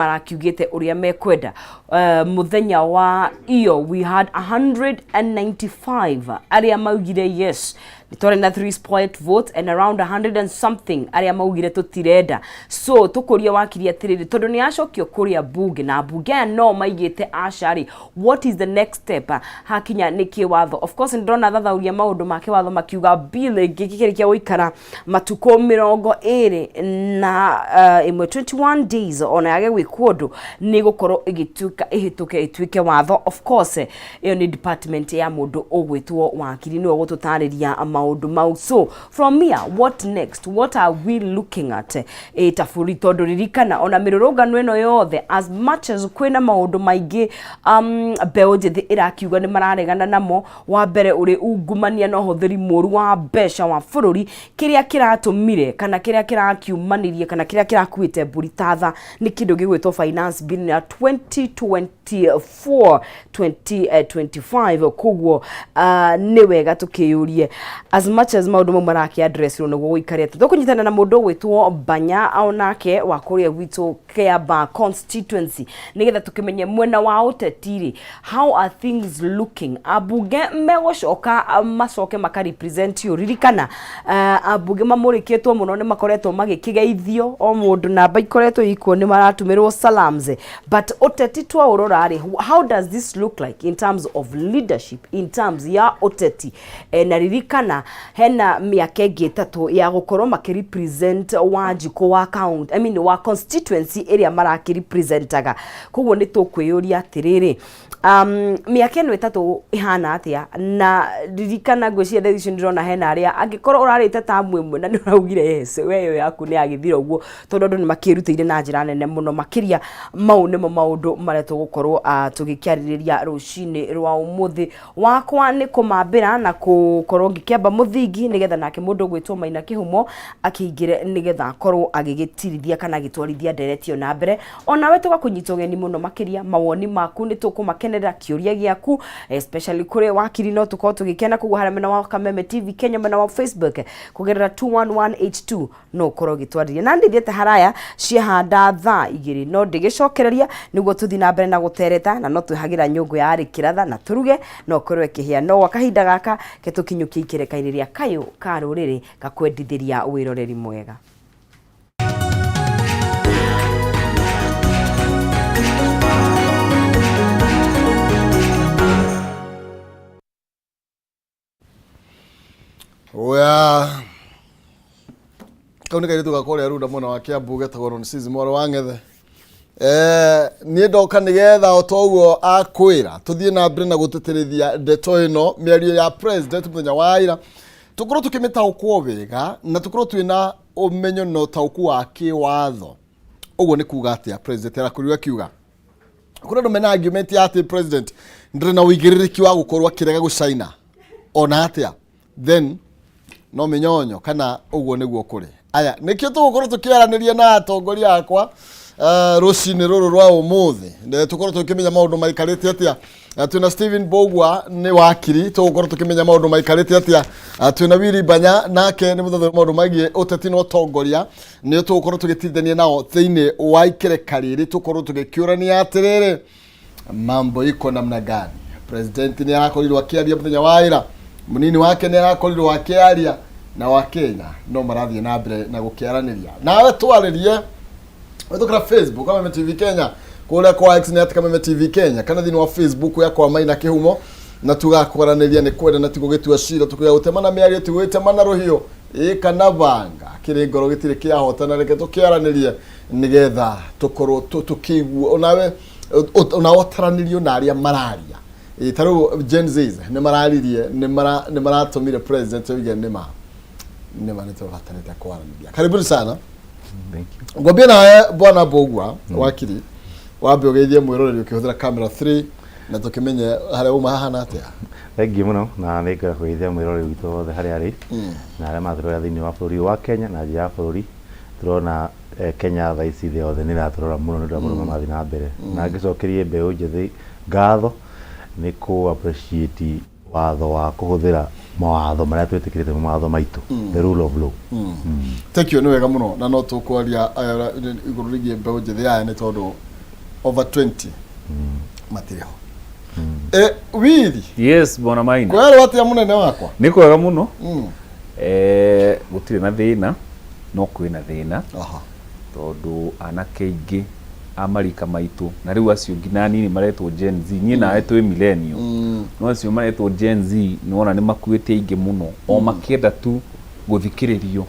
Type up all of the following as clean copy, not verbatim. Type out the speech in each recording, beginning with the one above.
Marakiugĩte ũrĩa mekwenda. Mũthenya wa iyo we had 195 arĩa maugire yes, twarĩ na 3 split votes and around 100 and something arĩa maugire tũtirenda. So tũkũria wakiri atĩrĩrĩ, tondũ nĩ acokio kũrĩa bunge na mbunge aya no maigĩte aca rĩ, what is the next step hakinya nĩ kĩwatho? Of course nĩ ndĩrona thathauria maũndũ ma kĩwatho makiuga bill ĩngĩkĩrĩkia gũikara matukũ 21, 21 days, ona yage gwĩkwo ũndũ, nĩ gũkorwo ĩgĩtuĩka ĩhĩtũke ĩtuĩke watho. Of course ĩyo nĩ department ya mũndũ ũgwĩtwo wakiri, nĩwe ũgũtũtarĩria maũndũ mau. So from here, what next? What are we looking at ta bũrũri? Tondũ ririkana ona mĩrũrũngano ĩno yothe, as much as kwĩna maũndũ maingĩ mbeũ njĩthĩ ĩrakiuga nĩ mararegana namo, wa mbere ũrĩ ungumania na ũhũthĩri mũru wa mbeca wa bũrũri, kĩrĩa kĩratũmire kana kĩrĩa kĩrakiumanirie kana kĩrĩa kĩrakuĩte mbũri tatha nĩ kĩndũ gĩgwĩtwo Finance Bill ya 2024 2025. Koguo nĩ wega tũkĩyũrie, as much as maũndũ mau marakĩ address nĩguo gũikare atĩa. Tũkũnyitana na mũndũ ũgwĩtwo Banya onake wa kũrĩa gwitũ Kiambaa constituency, nĩgetha tũkĩmenye mwena wa ũteti rĩ, how are things looking? Ambunge megũcoka macoke maka represent you. Ririkana ambunge mamũrĩkĩtwo mũno, nĩ makoretwo magĩkĩgeithio o mũndũ, namba ikoretwo ikuo, nĩ maratũmĩrwo salams, but ũteti twaũrora rĩ, how does this look like in terms of leadership, in terms ya ũteti? Na ririkana hena mĩaka ĩngĩ 3 ya gũkorwo makĩrepresent Wanjikũ wa county, I mean wa constituency ĩrĩa marakĩrepresentaga. Koguo nĩ tũkwĩyũria atĩrĩrĩ, mĩaka ĩno 3 ĩhana atĩa? Na ririkana ngwĩciria thaa icio ndĩrona hena arĩa angĩkorwo ũrarĩte tamu ĩmwe na nĩ ũraugire yes, we ĩyo yaku nĩ yagĩthira ũguo, tondũ andũ nĩ makĩrutĩire na njĩra nene mũno makĩria. Mau nĩmo maũndũ marĩa tũgũkorwo tũgĩkĩarĩrĩria rũcinĩ rwa ũmũthĩ. Wakwa nĩ kũmambĩra na gũkorwo ngĩkĩamba mũthingi, nĩgetha nake mũndũ ũgwĩtwo Maina Kĩhumo akĩingĩre, nĩgetha akorwo agĩgĩtirithia kana agĩtwarithia ndereti ĩyo na mbere. Onawe tũgakũnyita ũgeni mũno makĩria, mawoni maku nĩ tũkũmakenerera, kĩũria gĩaku especially kũrĩ wakiri no tũkorwo tũgĩkena. Koguo harĩa mwena wa Kameme TV Kenya, mwena wa Facebook kũgerera 21182, no ũkorwo ũgĩtwarĩria. Na ndithiĩte haraya, ciahanda thaa 2 no ndĩgĩcokereria nĩguo tũthiĩ na mbere na gũtereta, na no twĩhagĩra nyũngũ ya arĩ kĩratha na tũruge no ũkorwo ĩkĩhĩa. No gwa kahinda gaka ke tũkinyũkie ikereka-inĩ rĩa kayũ ka rũrĩrĩ, gakwendithĩria wĩroreri mwega. Oya. Kau nĩ kairĩtu ga kũrĩa Runda mwena wa Kiambu getagwo Ron mwarĩ wa Ng'ethe. Niĩ ndoka nĩgetha o ta ũguo akwĩra tũthiĩ na mbere na gũtĩtĩrithia ndeto ĩno, mĩario ya president mũthenya wa ira, tũkorwo tũkĩmĩtaũkwo wega na tũkorwo twĩna ũmenyo na ũtaũku wa kĩwatho. Ũguo nĩ kuga atĩa president arakorirwo akiuga? Kũrĩ andũ mena argument ya atĩ president ndarĩ na ũigĩrĩrĩki wa gũkorwo akĩrega gũcaina ona atĩa, then no mĩnyonyo kana ũguo nĩguo kũrĩ. Aya nĩkĩo tũgũkorwo tũkĩaranĩria na atongoria akwa rũcinĩ rũrũ rwa ũmũthĩ. Tũkorwo tũkĩmenya maũndũ maikarĩte atĩa. Twĩna Stephen Bogwa, nĩ wakiri, tũgũkorwo tũkĩmenya maũndũ maikarĩte atĩa. Twĩna Willy Banya, nake nĩ mũthotho maũndũ megiĩ ũteti na ũtongoria, nĩ tũgũkorwo tũgĩtithania nao thĩinĩ wa ikereka rĩrĩ, tũkorwo tũgĩkĩũrania atĩrĩrĩ, mambo iko namna gani? President nĩ arakorirwo akĩaria mũthenya wa ira, mũnini wake nĩ arakorirwo akĩaria, na wa Kenya no marathiĩ na mbere na gũkĩaranĩria. Nawe twarĩrie wĩtũkĩra Facebook Kameme TV Kenya, kũrĩa kwa X nĩ at Kameme TV Kenya, kana thĩinĩ wa Facebook yakwa Maina Kĩhumo, na tugakwaranĩria. Nĩ kwenda na tigũgĩtua cira, tũkĩoya gũtemana mĩario, tigũgĩtemana rũhiũ ĩ kana banga, kĩrĩ ngoro gĩtirĩ kĩahotana. Reke tũkĩaranĩrie nĩgetha tũkorwo tũkĩigua onawe onawe ũtaranĩrio na arĩa mararia. Ĩ, ta rĩu Gen Z nĩ mararirie, nĩ maratũmire president oige nĩma nĩma nĩ tũbatarĩte kwaranĩria. Karibuni sana. Thank you. Ngwambie nawe bwana Mbũgua, wakiri, wambe ũgeithie mwĩroreri ũkĩhũthĩra camera 3 na tũkĩmenye harĩa uma hahana atĩa. Thank you mũno, na nĩ ngwenda kũgeithia mwĩroreri witũ wothe harĩa arĩ na arĩa maratũrora thĩinĩ wa bũrũri ũyũ wa Kenya na nja ya bũrũri. Tũrona Kenya thaa ici thĩ yothe nĩ ĩratũrora mũno nĩ ũndũ wa maũndũ marĩa marathiĩ na mbere. Na ngĩcokerie mbeũ njĩthĩ ngatho nĩ kũ appreciate watho wa kũhũthĩra mawatho marĩa twĩtĩkĩrĩte mu mawatho maitũ, the rule of law. Thank you, nĩ wega mũno, na no tũkwaria igũrũ rĩgiĩ mbeũ njĩthĩ aya nĩ tondũ Over 20 matirĩ ho. Wili. Yes, bwana Maina. Kwerwo atĩa mũnene wakwa? Nĩ kwega mũno. Gũtirĩ na thĩna, no kwĩna thĩna. Tondũ anake aingĩ a marika maitũ na rĩu acio nginya anini maretwo Gen Z, niĩ nawe twĩ millennial, no acio maretwo Gen Z nĩwona nĩ makuĩte aingĩ mũno, o makĩenda tu gũthikĩrĩrio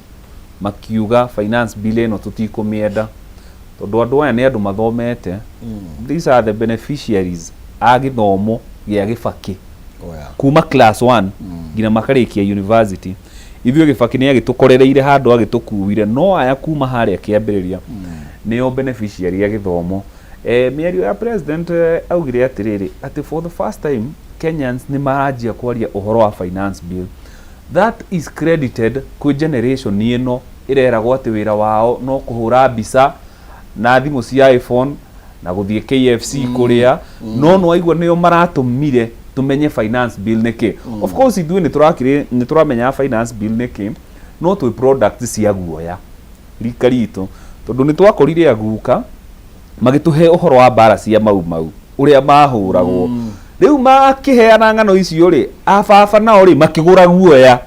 makiuga finance bill ĩno tũtikũmĩenda, tondũ andũ aya nĩ andũ mathomete. These are the beneficiaries a gĩthomo gĩa Gĩbakĩ. Oh, yeah. Kuma class 1 nginya makarĩkia university. Ithuĩ Gĩbakĩ nĩ agĩtũkorereire handũ agĩtũkuire, no aya kuma harĩa kĩambĩrĩria nĩo beneficiary ya gĩthomo. Mĩario ya president, augire atĩrĩrĩ, atĩ for the first time Kenyans nĩ maranjia kwaria ũhoro wa finance bill. That is credited kwĩ generation ĩno ĩreragwo atĩ wĩra wao no kũhũra mbica na thimũ cia iPhone na gũthiĩ KFC kũrĩa, no nĩwaigua nĩo maratũmire tũmenye finance bill nĩkĩ. Of course ithuĩ nĩ nĩ tũramenyaga finance bill nĩkĩ, no twĩ product cia guoya rika ritũ, tondũ nĩ twakorire aguka magĩtũhe ũhoro wa mbara cia Mau Mau ũrĩa mahũragwo. Rĩu makĩheana ng'ano icio rĩ, ababa nao rĩ makĩgũra guoya,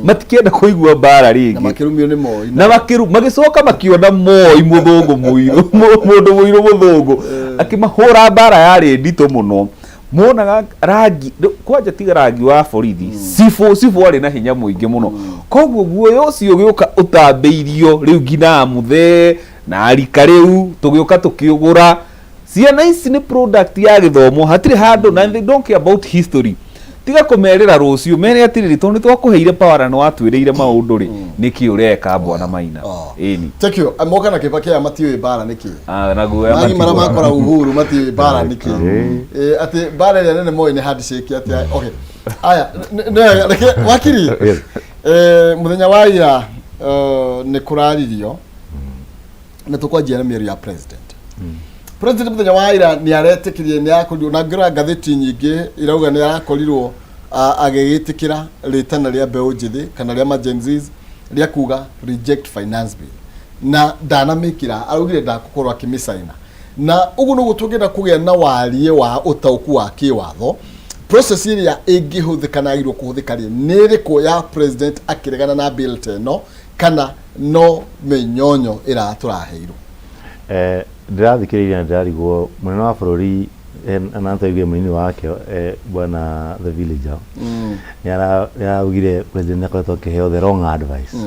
matikĩenda kũigua mbara Na rĩngĩ. Makĩrumio nĩ Moi. Na magĩcoka makĩona Moi, mũthũngũ mũirũ, mũndũ mũirũ mũthũngũ akĩmahũra mbara yarĩ nditũ mũno. Monaga rangi kwanja tiga rangi wa borithi, cibũ cibũ arĩ na hinya mũingĩ mũno. Koguo guoya ũcio ũgĩũka ũtambĩirio rĩu nginya mũthee na arika rĩu tũgĩũka tũkĩũgũra. Ciana ici nĩ product ya gĩthomo, hatirĩ handũ na they don't care about history. Tiga kũmerĩra rũciũ, mere atĩrĩrĩ, tondũ nĩ twakũheire power na nĩ watwĩrĩire maũndũ rĩ, nĩkĩ ũreka, bwana Maina? Oh. Ĩni. Thank you. Moka na Kĩbakĩ aya matiũĩ mbara nĩ kĩ. Ah, na guoya Magi marĩa matigũra. makora Uhuru matiũĩ mbara nĩ kĩ. Atĩ mbara ĩrĩa nene moĩ nĩ handshake atĩ okay. Aya, reke wakiri. Yes. Mũthenya wa ira nĩ kũraririo na tũkwanjia na mĩario ya president. President mũthenya wa ira nĩ aretĩkĩrie, nĩ akorirwo na ngĩrora ngathĩti nyingĩ irauga nĩ arakorirwo agĩgĩtĩkĩra rĩtana rĩa mbeũ njĩthĩ kana rĩa ma Gen Zs rĩa kuga reject finance bill, na ndanamĩkĩra, araugire ndakũkorwo akĩmĩcaina. Na ũguo nĩguo tũngĩenda kũgĩa na wariĩ wa ũtaũku wa kĩwatho, process ĩrĩa ĩngĩhũthĩka na yagĩrĩirwo kũhũthĩka rĩ nĩ ĩrĩkũ ya president akĩregana na bill ta ĩno, kana no mĩnyonyo ĩra tũraheirwo? Ndĩrathikĩrĩria na ndĩrarigwo mũnene wa bũrũri, na nĩtwaiguire mũnini wake, bwana the villager, nĩ araugire president nĩ akoretwo akĩheo the wrong advice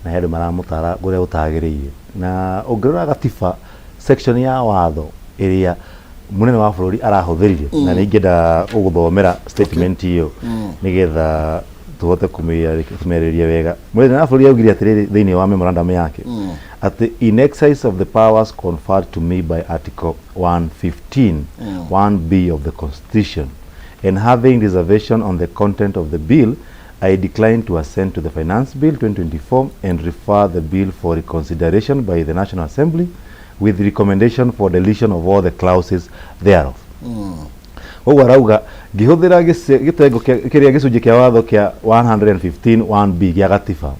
na he andũ maramũtara ũrĩa gũtagĩrĩire. Na ũngĩrora gatiba, section ya watho ĩrĩa mũnene wa bũrũri arahũthĩrire, na nĩ ingĩenda gũgũthomera statement ĩyo nĩgetha tũhote kũmĩarĩria wega. Mũnene wa bũrũri augire atĩrĩrĩ thĩinĩ wa memorandum yake atĩ, "In exercise of the powers conferred to me by Article 115 1B of the Constitution and having reservation on the content of the bill, I decline to assent to the Finance Bill 2024 and refer the bill for reconsideration by the National Assembly with recommendation for deletion of all the clauses thereof." Koguo arauga ngĩhũthĩra gĩtengo kĩrĩa gĩcunjĩ kĩa watho kĩa 115 1B gĩa gatiba,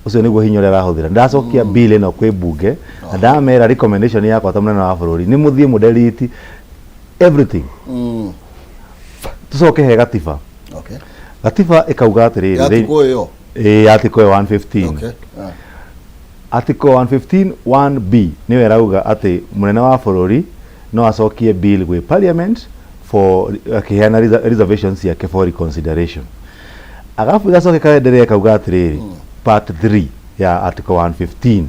ũcio nĩguo hinya ũrĩa arahũthĩra, ndacokia bill ĩno kwĩ bunge na ndamera recommendation yakwa ta mũnene wa bũrũri nĩ mũthiĩ mũdelete everything. Tũcoke he gatiba. Gatiba ĩkauga atĩrĩrĩ, Yatikũ ĩyo? Ĩĩ, article 115. Article 115 1B nĩyo ĩrauga atĩ mũnene wa bũrũri no acokie bill gwĩ parliament for akĩheana reservations ciake for reconsideration. Arabu ĩgacoka ĩkaenderea ĩkauga atĩrĩrĩ, part 3 ya article 115,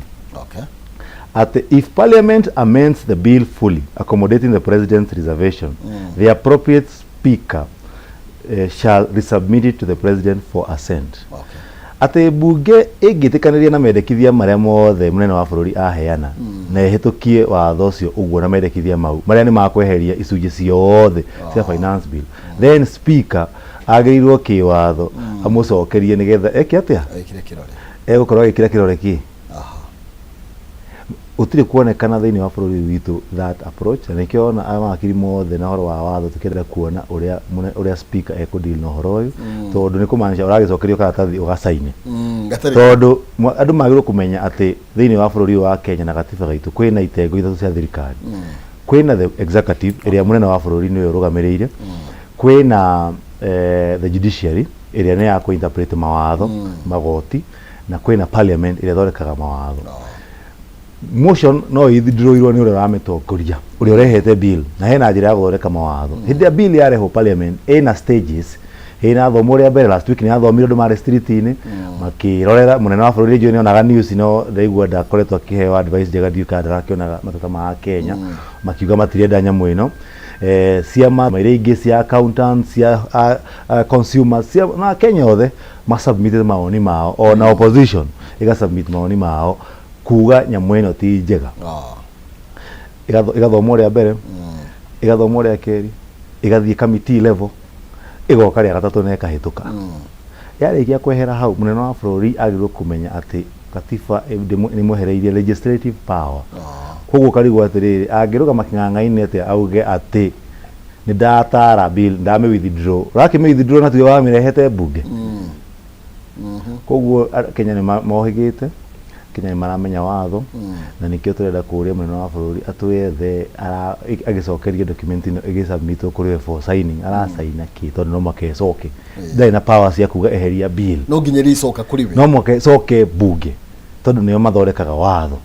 atĩ if parliament amends the bill fully accommodating the president's reservation, the appropriate speaker shall resubmit it to the president for assent. Atĩ mbunge ĩngĩtĩkanĩria na mendekithia marĩa mothe mũnene wa bũrũri aheana na ĩhĩtũkie watho ũcio ũguo na mendekithia mau marĩa nĩ makweheria icunjĩ ciothe cia finance bill, then speaker agĩrĩirwo kĩwatho amũcokerie nĩgetha eke atĩa? Ekire kĩrore. Egũkorwo agĩkĩra kĩrore kĩ gũtirĩ kuonekana thĩinĩ wa bũrũri ũyũ witũ that approach. Na nĩkĩo ona aya mawakiri mothe na ũhoro wa watho tũkĩenda kuona ũrĩa ũrĩa speaker ekũdeal na ũhoro ũyũ, tondũ nĩ kũmaanisha ũragĩcokerio karatathi ũgacaine. Gatarĩ. Tondũ andũ magĩrĩirwo kũmenya atĩ thĩinĩ wa bũrũri ũyũ wa Kenya na gatiba gaitũ kwĩna itengo ithatũ cia thirikari. Kwĩna the executive ĩrĩa mũnene wa bũrũri nĩwe ũrũgamĩrĩire, kwĩna the judiciary ĩrĩa nĩ ya kũ interpret mawatho, magoti, na kwĩna parliament ĩrĩa ĩthondekaga mawatho. Motion no ithindũrwo nĩ ũrĩa ũramĩtongoria, ũrĩa ũrehete bill, na hena njĩra ya gũthondeka mawatho. Hĩndĩ ĩrĩa bill yarehwo parliament ĩna stages, ĩna thomo rĩa mbere. Last week nĩ yathomire, andũ marĩ street-inĩ makĩrorera mũnene wa bũrũri. Njũĩ nĩonaga news, no ndaigua ndakoretwo akĩheo advice njega, ndiũĩ kana ndarakĩonaga mateta ma Kenya makiuga matirenda nyamũ ĩno. Ciama iria ingĩ cia accountants, cia consumers, cia na Kenya othe masubmitted mawoni mao, ona opposition ĩgasubmit mawoni mao kuga nyamũ ĩno ti njega. Ĩgathomwo rĩa mbere, ĩgathomwo rĩa kerĩ, ĩgathiĩ committee level, ĩgoka rĩa gatatũ na ĩkahĩtũka. Yarĩkia kwehera hau, mũnene wa bũrũri agĩrĩirwo kũmenya atĩ katiba nĩmwehereirie legislative power. Koguo karigwo atĩrĩrĩ, angĩrũgama kĩng'ang'a-inĩ atĩa auge atĩ nĩ ndatara bill, ndamĩ withdraw? Ũrakĩmĩ withdraw na tiwe wamĩrehete mbunge. Koguo Kenya nĩ mohĩgĩte, Kenya nĩ maramenya watho, na nĩkĩo tũrenda kũria mũnene wa bũrũri atwethe agĩcokerie document ĩno ĩgĩsubmitwo kũrĩ we for signing. Aracaina kĩ? Tondũ no mũhaka ĩcoke, ndarĩ na power cia kuga eheria bill. No nginya ĩrĩcoka kũrĩ we. No mũhaka ĩcoke mbunge, tondũ nĩo mathondekaga watho,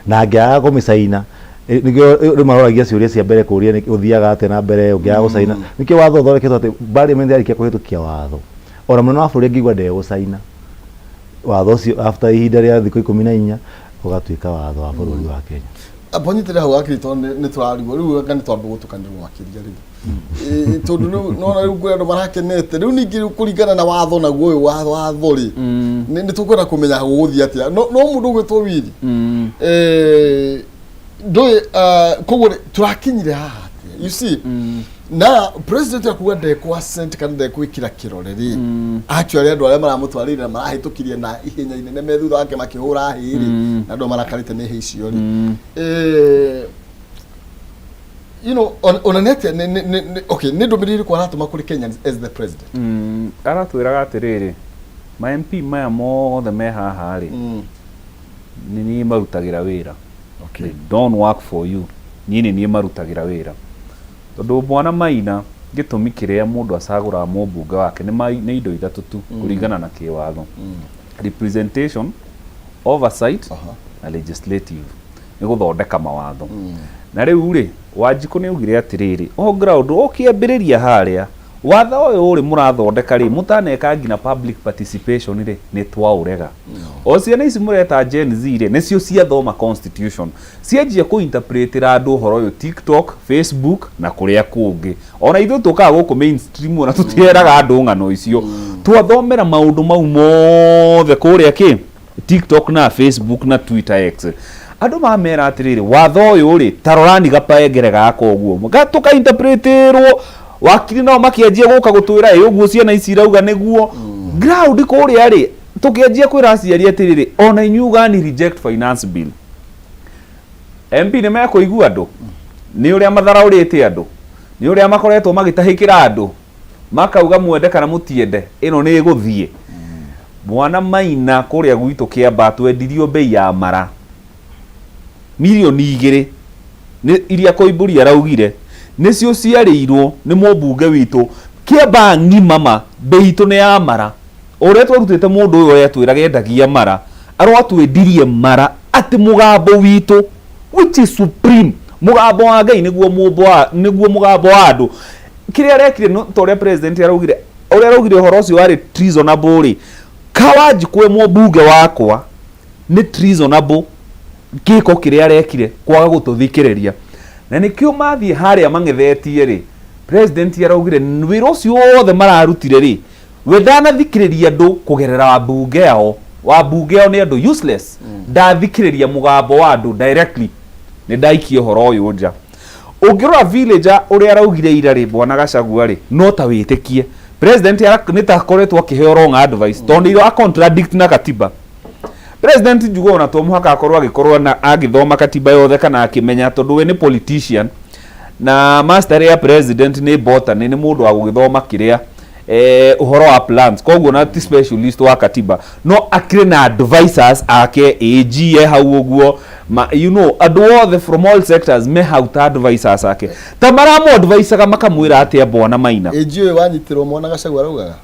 na angĩaga kũmĩcaina, nĩkĩo rĩu maroragia ciũria cia mbere kũria ũthiaga atĩa na mbere ũngĩaga gũcaina. Nĩkĩo watho ũthondeketwo atĩ parliament yarĩkia kũhĩtũkia watho, ona mũnene wa bũrũri angĩigua ndegũcaina watho ũcio, after ihinda rĩa thikũ 14 ũgatuĩka watho wa bũrũri wa Kenya. Mbonyitĩre hau akiri, tondũ nĩ tũrarigwo rĩu anga nĩ twambe gũtukanĩrwo makĩria rĩu. Tondũ rĩu nona rĩu kwĩ andũ marakenete rĩu, ningĩ rĩu kũringana na watho naguo ũyũ wa watho rĩ, nĩ tũkwenda kũmenya gũgũthiĩ atĩa. No mũndũ ũgwĩtwo Wili, ndũĩ, koguo rĩ, tũrakinyire haha atĩa? You see, na president akuga ndekũ assent kana ndekwĩkĩra kĩrore rĩ, actually andũ arĩa maramũtwarĩire na marahĩtũkirie na ihenya inene me thutha wake makĩhũra hĩ rĩ, na andũ marakarĩte nĩ hĩ icio rĩ, ona nĩ atĩa okay, nĩ ndũmĩrĩri ĩrĩkũ aratũma kũrĩ Kenyans as the president? Aratwĩraga atĩrĩrĩ, ma MP maya mothe me haha rĩ, nĩ niĩ marutagĩra wĩra. They don't work for you, niĩ nĩ niĩ marutagĩra wĩra, tondũ mwana Maina, gĩtũmi kĩrĩa mũndũ acagũraga mũmbunge wake nĩ indo ithatũ tu kũringana na kĩwatho: representation, oversight na legislative, nĩ gũthondeka mawatho. Na rĩu rĩ, Wanjikũ nĩ augire atĩrĩrĩ, o ground ũkĩambĩrĩria harĩa watho ũyũ rĩ mũrathondeka rĩ, mũtaneka nginya public participation rĩ, nĩ twaũrega. O ciana ici mũreta Gen Z rĩ, nĩcio ciathoma constitution, cianjia kũ-interpretĩra andũ ũhoro ũyũ TikTok, Facebook na kũrĩa kũngĩ. Ona ithuĩ tũkaga gũkũ mainstream, ona tũtieraga andũ ng'ano icio, twathomera maũndũ mau mothe kũrĩa kĩ TikTok na Facebook na Twitter X. Andũ mamera atĩrĩrĩ, watho ũyũ rĩ, ta rorani gapaengere gaka ũguo tũkainterpretirwo, wakiri nao makĩanjia gũka gũtwĩra ĩ ũguo ciana ici irauga nĩguo ground kũrĩa rĩ. Tũkĩanjia kwĩra aciari atĩrĩrĩ, ona inyuĩ ugani reject finance bill. MP nĩ mekũigua andũ nĩ ũrĩa matharaũrĩte andũ, nĩ ũrĩa makoretwo magĩtahĩkĩra andũ, makauga mwende kana mũtiende ĩno nĩ ĩgũthiĩ. Mwana Maina, kũrĩa gwitũ Kĩamba twendirio bei ya mara 2 mirioni nĩ iria Koimbũri araugire nĩcio ciarĩirwo nĩ mũmbunge witũ Kĩamba ng'ima. Ma bei itũ nĩ ya mara, ũrĩa twarutĩte mũndũ ũyũ etwĩraga endagia mara, arotwĩndirie mara atĩ mũgambo witũ, which is supreme, mũgambo wa Ngai nĩguo mũmbo wa nĩguo mũgambo wa andũ. Kĩrĩa arekire no ta ũrĩa president araugire, ũrĩa araugire ũhoro ũcio warĩ treasonable rĩ, Kawanjikũ mũmbunge wakwa nĩ treasonable gĩko kĩrĩa arekire kwaga gũtũthikĩrĩria, na nĩkĩo mathiĩ harĩa mang'ethetie rĩ. President araugire wĩra ũcio wothe mararutire rĩ, we ndanathikĩrĩria andũ kũgerera wambunge ao. Wambunge ao nĩ andũ useless, ndathikĩrĩria mũgambo wa andũ directly. Nĩ ndaikia ũhoro ũyũ nja. Ũngĩrora villager ũrĩa araugire ira rĩ, bwana Gachagua rĩ, no ta wĩtĩkie president nĩ ta akoretwo akĩheo wrong advice, tondũ ira contradict na katiba. President njuga ona to mũhaka akorwo agĩkorwo na agĩthoma katiba yothe kana akĩmenya, tondũ we nĩ politician na master ya president nĩ botany, nĩ mũndũ wa gũgĩthoma kĩrĩa Ũhoro wa plans, koguo na ti specialist wa katiba, no akĩrĩ na advisors ake, AG e hau ũguo, ma, andũ othe from all sectors me hau ta advisors ake, ta maramu advisaga makamwĩra atĩa, bwana Maina? AG ũyũ wanyitirwo mwana Gachagua araugaga.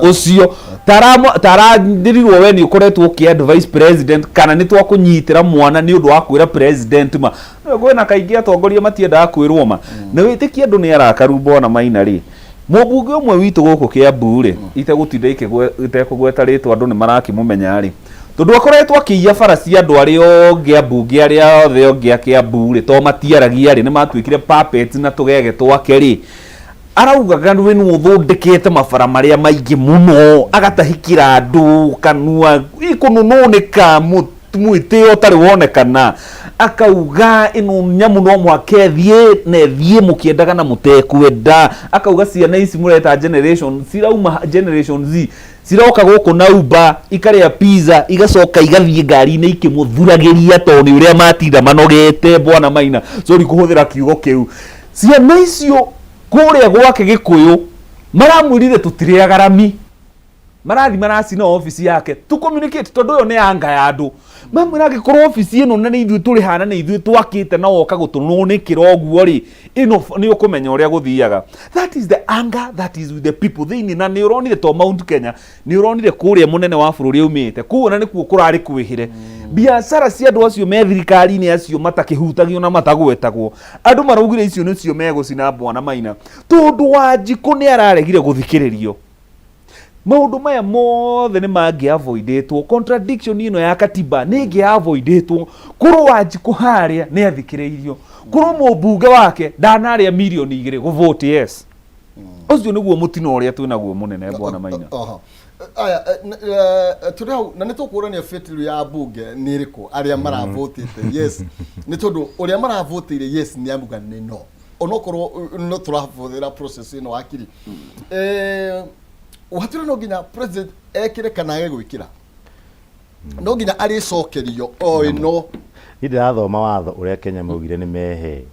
Ũcio tarandirirwo we nĩ ũkoretwo ũkĩ advise president, kana nĩ twakũnyitĩra mwana nĩ ũndũ wa kwĩra president ma. Kwĩna kaingĩ atongoria matiendaga kwĩrwo ma, na wĩtĩkie andũ nĩ arakaru, bwana Maina. Rĩ, mũmbunge ũmwe witũ gũkũ Kĩambu rĩ, itegũtinda itekũgweta rĩtwa, andũ nĩ marakĩmũmenya rĩ, tondũ akoretwo akĩiya bara cia andũ arĩa ũngĩ, ambunge arĩa othe ũngĩ a Kĩambu rĩ, to matiaragia rĩ, nĩ matuĩkire puppets na tũgege twake rĩ. Araugaga we nĩ ũthondekete mabara marĩa maingĩ mũno, agatahikĩra andũ kanua ikũnũnũnĩka mwĩtĩo ũtarĩ wonekana, akauga ĩno nyamũ no mũhaka ĩthiĩ na ĩthiĩ mũkĩendaga na mũtekwenda. Akauga ciana ici mũreta generation cirauma, Generation Z, ciroka gũkũ na Uber, ikarĩa pizza, igacoka igathiĩ ngari-inĩ ikĩmũthuragĩria tondũ nĩ ũrĩa matinda manogete. Bwana Maina, sorry kũhũthĩra kiugo kĩu, ciana icio kũrĩa gwake Gĩkũyũ maramwĩrire tũtirĩaga rami, marathi maracina obici yake to communicate, tondũ ĩyo nĩ anga ya andũ. Mamwĩra angĩkorwo obici ĩno na nĩ ithuĩ tũrĩ hana, nĩ ithuĩ twakĩte, na woka gũtũnũnĩkĩra ũguo rĩ, ĩno nĩ ũkũmenya ũrĩa gũthiaga. That is the anger that is with the people thĩinĩ. Na nĩ ũronire to Mount Kenya, nĩ ũronire kũrĩa mũnene wa bũrũri aumĩte kũu, ona nĩkuo kũrarĩ kwĩhĩre biacara cia andũ acio me thirikari-inĩ, acio matakĩhutagio na matagwetagwo. Andũ maraugire icio nĩcio megũcina, bwana Maina, tondũ Wanjikũ nĩ araregire gũthikĩrĩrio. Maũndũ maya mothe nĩ mangĩ avoidĩtwo, contradiction ĩno ya katiba nĩ ĩngĩ avoidĩtwo korwo Wanjikũ harĩa nĩ athikĩrĩirio, korwo mũmbunge wake ndanarĩa mirioni 2 gũvote yes. Ũcio nĩguo mũtino ũrĩa twĩnaguo mũnene, bwana Maina. Oho. Aya, tũrĩ hau na nĩ tũkũrania fate ya bunge nĩ ĩrĩkũ, arĩa maravotĩte yes, nĩ tondũ ũrĩa maravotĩire yes nĩ amuga nĩ no, onokorwo no tũrahũthĩra process ĩno. Wakiri, watwĩra no nginya president ekĩre kana age gwĩkĩra, no nginya arĩcokerio o ĩno. Niĩ ndĩrathoma watho ũrĩa Kenya maugire nĩ mehe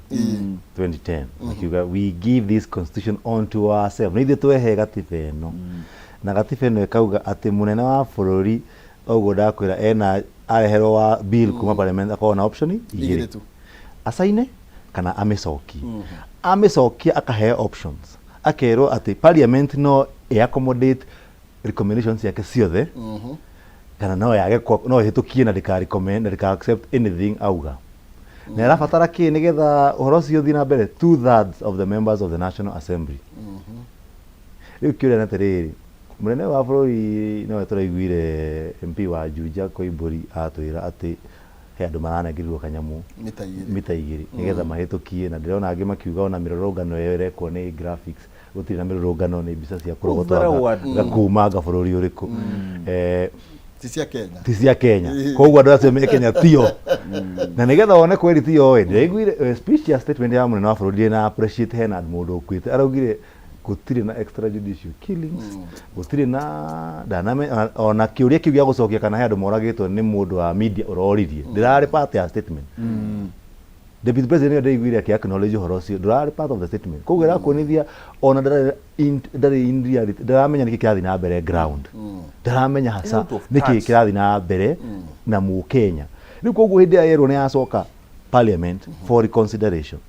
2010, makiuga, "We give this constitution onto ourselves." Nĩ ithuĩ twehe gatiba ĩno, na gatiba ĩno ĩkauga atĩ mũnene wa bũrũri, ũguo ndakwĩra, ena areherwo wa bill kuma parliament, akorwo na option igĩrĩ igĩrĩ tu. Acaine kana amĩcokie. Amĩcokia akaheo options, akerwo atĩ parliament no ĩ accommodate recommendations ciake ciothe, kana no yage no ĩhĩtũkie na ndĩka recommend na ndĩka accept anything auga. Na ĩrabatara kĩ nĩgetha ũhoro ũcio ũthiĩ na mbere? Two thirds of the members of the National Assembly. Rĩu kĩũria nĩ atĩrĩrĩ, mũnene wa bũrũri nowe tũraiguire MP wa Juja Koimbũri atwĩra atĩ he andũ maranengerirwo kanyamũ mita 2 mita 2 nĩgetha mahĩtũkie. Na ndĩrona angĩ makiuga ona mĩrũrũngano ĩyo ĩrekwo nĩ graphics, gũtirĩ na mĩrũrũngano, nĩ mbica cia kũrogotwo. Ũthara wa andũ. Gakumanga bũrũri ũrĩkũ? Ti cia Kenya. Ti cia Kenya, koguo andũ acio me Kenya tio. Na nĩgetha wone kweri tio ĩ, ndĩraiguire speech ya statement ya mũnene wa bũrũri na appreciate hena mũndũ ũkuĩte, araugire gũtirĩ na extrajudicial killings, gũtirĩ na ndaname ona kĩũria kĩu gĩa gũcokia kana he andũ moragĩtwo nĩ mũndũ wa media ũroririe, ndĩrarĩ part ya statement. Deputy president nĩwe ndĩraiguire akĩ acknowledge ũhoro ũcio, ndũrarĩ part of the statement. Koguo ĩrakuonithia ona ndarĩ in reality, ndaramenya nĩkĩ kĩrathiĩ na mbere ground, ndaramenya hasa Out of nĩkĩ touch. kĩrathiĩ na mbere na mũkenya rĩu. Koguo hĩndĩ ĩrĩa yerwo nĩ yacoka parliament for reconsideration,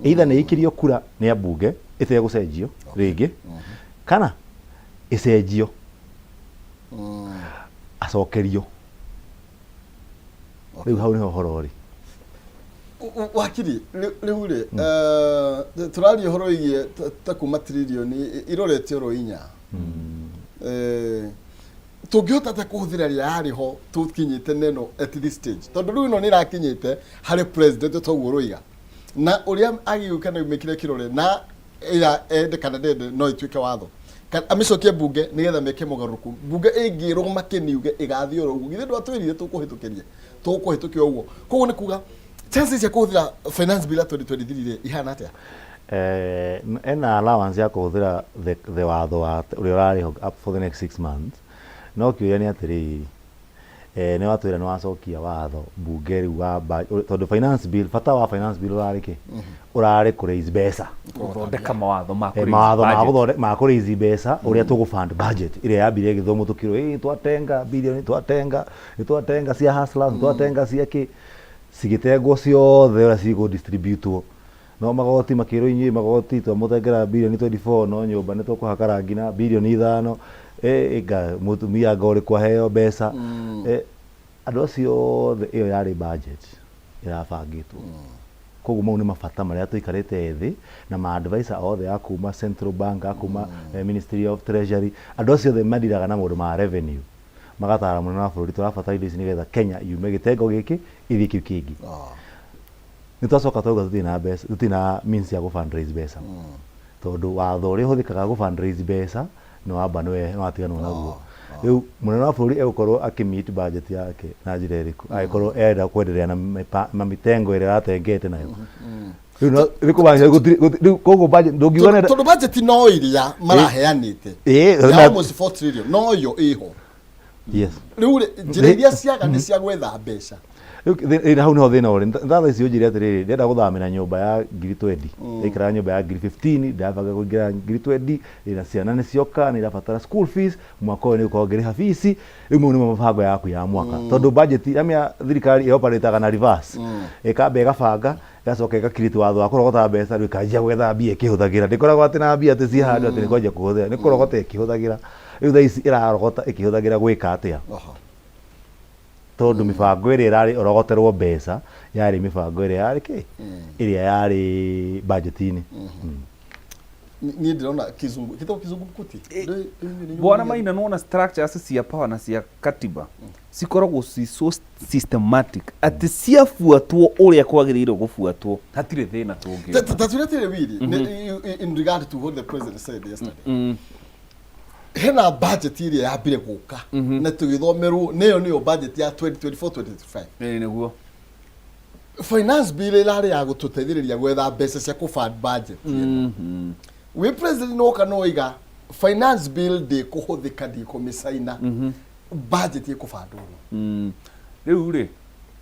either nĩ ĩikĩrio kura nĩ ambunge ĩtegũcenjio rĩngĩ, kana ĩcenjio acokerio. Rĩu hau nĩho ũhoro ũrĩ. Wakiri, rĩu rĩ, tũraria ũhoro wĩgiĩ ta kuma tririoni irorete oro 4. Tũngĩhota atĩa kũhũthĩra ĩrĩa yarĩ ho tũkinyĩte neno at this stage, tondũ rĩu ĩno nĩ ĩrakinyĩte harĩ president toguo ũroiga, na ũrĩa agĩũka na mĩkĩre kĩrore na ĩra ende kana ndende no ĩtuĩke watho. Amĩcokie bunge nĩgetha meke mogarũrũku. Bunge ĩngĩrwo makĩniuge ĩgathiĩ oro ũguo, githĩ ndwatwĩrire tũkũhĩtũkĩria, tũkũhĩtũkia ũguo? Koguo nĩ kuga chances cia kũhũthĩra finance bill ya 2023 rĩ ihana atĩa? Ena allowance ya kũhũthĩra the watho wa ũrĩa ũrarĩ ho up for the next 6 months, no kĩũria nĩ atĩrĩrĩ, Nĩ watwĩra nĩ wacokia watho mbunge rĩu wa tondũ finance bill, bata wa finance bill ũrarĩ kĩ? Ũrarĩ kũ raise mbeca. Gũthondeka mawatho ma kũ mawatho ma gũthonde ma kũ raise mbeca ũrĩa tũgũ fund budget ĩrĩa yambire ĩgĩthomwo tũkĩrwo ĩ twatenga bilioni twatenga nĩ twatenga cia hustlers nĩ twatenga cia kĩ cigĩtengwo ciothe ũrĩa cigũ distribute wo no magoti makĩrwo inyuĩ magoti twamũtengera bilioni 24 no nyũmba nĩ tũkũhaka rangi na bilioni ithano ĩnga mũtumia anga ũrĩkũ aheo mbeca. Andũ acio othe ĩyo yarĩ budget ĩrabangĩtwo. Koguo mau nĩ mabata marĩa tũikarĩte thĩ na ma advisor othe a kuma Central Bank, a kuma Ministry of Treasury, andũ acio othe mandiraga na maũndũ ma revenue, magatara mũnene wa bũrũri tũrabatara indo ici nĩgetha Kenya yume gĩtengo gĩkĩ ĩthiĩ kĩu kĩngĩ. Nĩ twacoka twauga tũtirĩ na mbeca, tũtirĩ na means ya gũ fundraise mbeca. Tondũ watho ũrĩa ũhũthĩkaga gũ fundraise mbeca nĩ wamba nĩ watiganwo naguo. Rĩu mũnene wa bũrũri egũkorwo akĩ meet budget yake na njĩra ĩrĩkũ angĩkorwo arenda kwendelea na mitengo ĩrĩa aratengete nayo? Rĩu no nĩ kũmaanisha gũtirĩ rĩu koguo budget ndũngiuga nĩ Tondũ budget no ĩrĩa maraheanĩte ya almost 4 trillion no yo ĩho. Rĩu rĩ, njĩra iria ciaga nĩ cia gwetha mbeca. Rĩu hau nĩho thĩna ũrĩ. Thaa ici ũnjĩre atĩrĩrĩ, ndĩrenda gũthamĩra nyũmba ya ngiri twendi. Ndaikaraga nyũmba ya ngiri 15, ndĩrabanga kũingĩra ngiri twendi, ndĩna ciana nĩ cioka, nĩ irabatara school fees, mwaka ũyũ nĩ ngũkorwo ngĩrĩha fees. Rĩu mau nĩmo mĩbango yaku ya mwaka. Tondũ budget ya thirikari ĩ operate na reverse. Ĩkamba ĩgabanga, ĩgacoka ĩga create watho wa kũrogota mbeca, rĩu ĩkanjia gwetha mbia ĩkĩhũthagĩra. Ndĩkoragwo atĩ na mbia atĩ ciĩ handũ atĩ nĩ kwanjia kũhũthĩra, nĩ kũrogota ĩkĩhũthagĩra. Rĩu thaa ici ĩrarogota ĩkĩhũthagĩra gwĩka atĩa? Tondũ mĩbango ĩrĩa ĩrarĩ ĩrogoterwo mbeca yarĩ mĩbango ĩrĩa yarĩ kĩ? Ĩrĩa yarĩ budget-inĩ. Niĩ ndĩrona kizungu kĩtagwo kizungumkuti. Bwana Maina, nĩwona structures cia power na cia katiba cikoragwo ci so systematic atĩ ciabuatwo ũrĩa kwagĩrĩire gũbuatwo hatirĩ thĩna tũngĩona. Tatwĩre atĩrĩ Willy, in regard to what the president said yesterday, hena budget ĩrĩa yambire gũka na tũgĩthomerwo nĩyo nĩyo budget ya 2024 2025. Ĩĩ nĩguo. Finance bill ĩrarĩ ya gũtũteithĩrĩria gwetha mbeca cia kũ fund budget ĩno. Wĩ president noka noiga finance bill ndĩkũhũthĩka, ndĩkũmĩcaina, budget ĩkũbandwo no. Rĩu rĩ,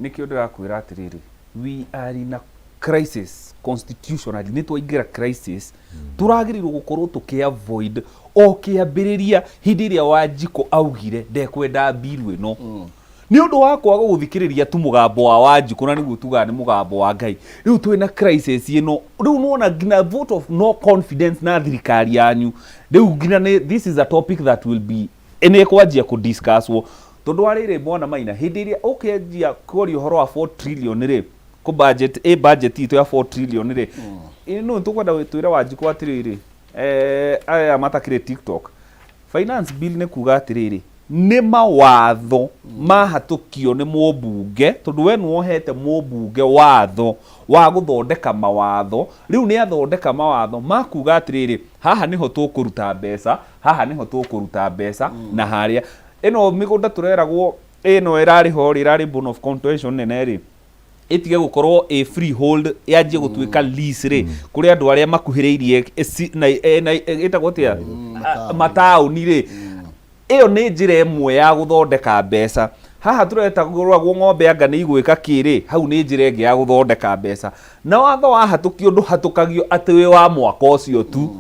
nĩkĩo ndĩrakwĩra atĩrĩrĩ, we are in a crisis constitutionally, nĩ twaingĩra crisis tũragĩrĩirwo gũkorwo tũkĩ avoid o kĩambĩrĩria hĩndĩ ĩrĩa Wanjikũ augire ndekwenda mbiru ĩno. Nĩ ũndũ wa kwaga gũthikĩrĩria tu mũgambo wa Wanjikũ, na nĩguo tugaga nĩ mũgambo wa Ngai, rĩu twĩna crisis ĩno. Rĩu nĩwona nginya vote of no confidence na thirikari yanyu rĩu nginya nĩ, this is a topic that will be nĩ ĩkwanjia kũ discusswo, tondũ wa rĩrĩ, mwana Maina, hĩndĩ ĩrĩa ũkĩanjia kwaria ũhoro wa 4 trillion rĩ, kũ budget ĩ budget itũ ya 4 trillion rĩ, ĩ no tũkwenda twĩre Wanjikũ atĩrĩrĩ, aya matakĩrĩ TikTok, finance bill nĩ kuga atĩrĩrĩ, nĩ mawatho mahatũkio nĩ mũmbunge, tondũ we nĩwohete mũmbunge watho wa gũthondeka mawatho. Rĩu nĩ athondeka mawatho ma kuga atĩrĩrĩ, haha nĩho tũkũruta mbeca, haha nĩho tũkũruta mbeca, na harĩa ĩno mĩgũnda tũreragwo ĩno ĩrarĩ ho rĩ, ĩrarĩ bone of contention nene rĩ, ĩtige gũkorwo ĩ freehold yanjie gũtuĩka lease rĩ, kũrĩ andũ arĩa makuhĩrĩirie ĩtagwo atĩa, mataũni rĩ. Ĩyo nĩ njĩra ĩmwe ya gũthondeka mbeca. Haha tũretagũragwo ng'ombe anga nĩ igwĩka kĩ rĩ, hau nĩ njĩra ĩngĩ ya gũthondeka mbeca. Na watho wahatũkio ndũhatũkagio atĩ wĩ wa mwaka ũcio tu.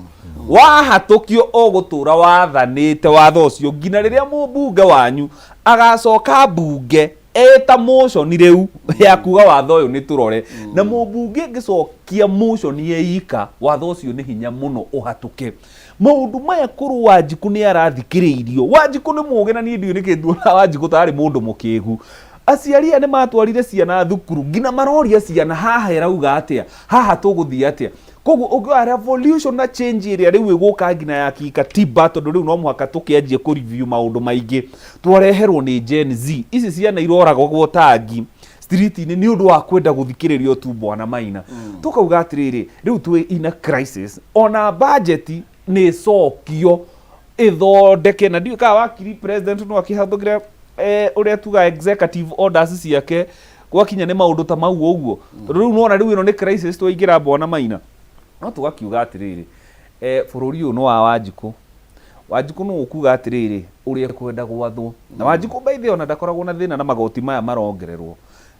Wahatũkio ũgũtũra wathanĩte watho ũcio nginya rĩrĩa mũmbunge wanyu agacoka mbunge eta motion rĩu ya kuga watho ũyũ nĩ tũrore. Na mũmbunge angĩcokia motion ĩika, watho ũcio nĩ hinya mũno ũhatũke. Maũndũ maya korwo Wanjikũ nĩ arathikĩrĩirio. Wanjikũ nĩ mũgĩ na niĩ ndiũĩ nĩkĩ nduonaga Wanjikũ tarĩ mũndũ mũkĩgu. Aciari aya nĩ matwarire ciana thukuru nginya maroria ciana haha ĩrauga atĩa, haha tũgũthiĩ atĩa. Koguo ũngĩoya revolution na change ĩrĩa rĩu ĩgũka nginya ya kikatiba, tondũ rĩu no mũhaka tũkĩanjie kũ review maũndũ maingĩ twareherwo nĩ Gen Z. Ici ciana iroragwo tangi street-inĩ nĩ ũndũ wa kwenda gũthikĩrĩrio tu, bwana Maina. Tũkauga atĩrĩrĩ, rĩu twĩ in a crisis, ona budget nĩ ĩcokio ĩthondeke, na ndiũĩ kana wakiri president no akĩhathũkĩre ũrĩa tuga executive orders ciake gwakinya nĩ maũndũ ta mau ũguo, tondũ rĩu nĩwona rĩu ĩno nĩ crisis twaingĩra, bwana Maina. No tũgakiuga atĩrĩrĩ, bũrũri ũyũ nĩ wa Wanjikũ. Wanjikũ nũ ũkuga atĩrĩrĩ ũrĩa kwenda gwathwo na Wanjikũ by the way ona ndakoragwo na thĩna na magoti maya marongererwo.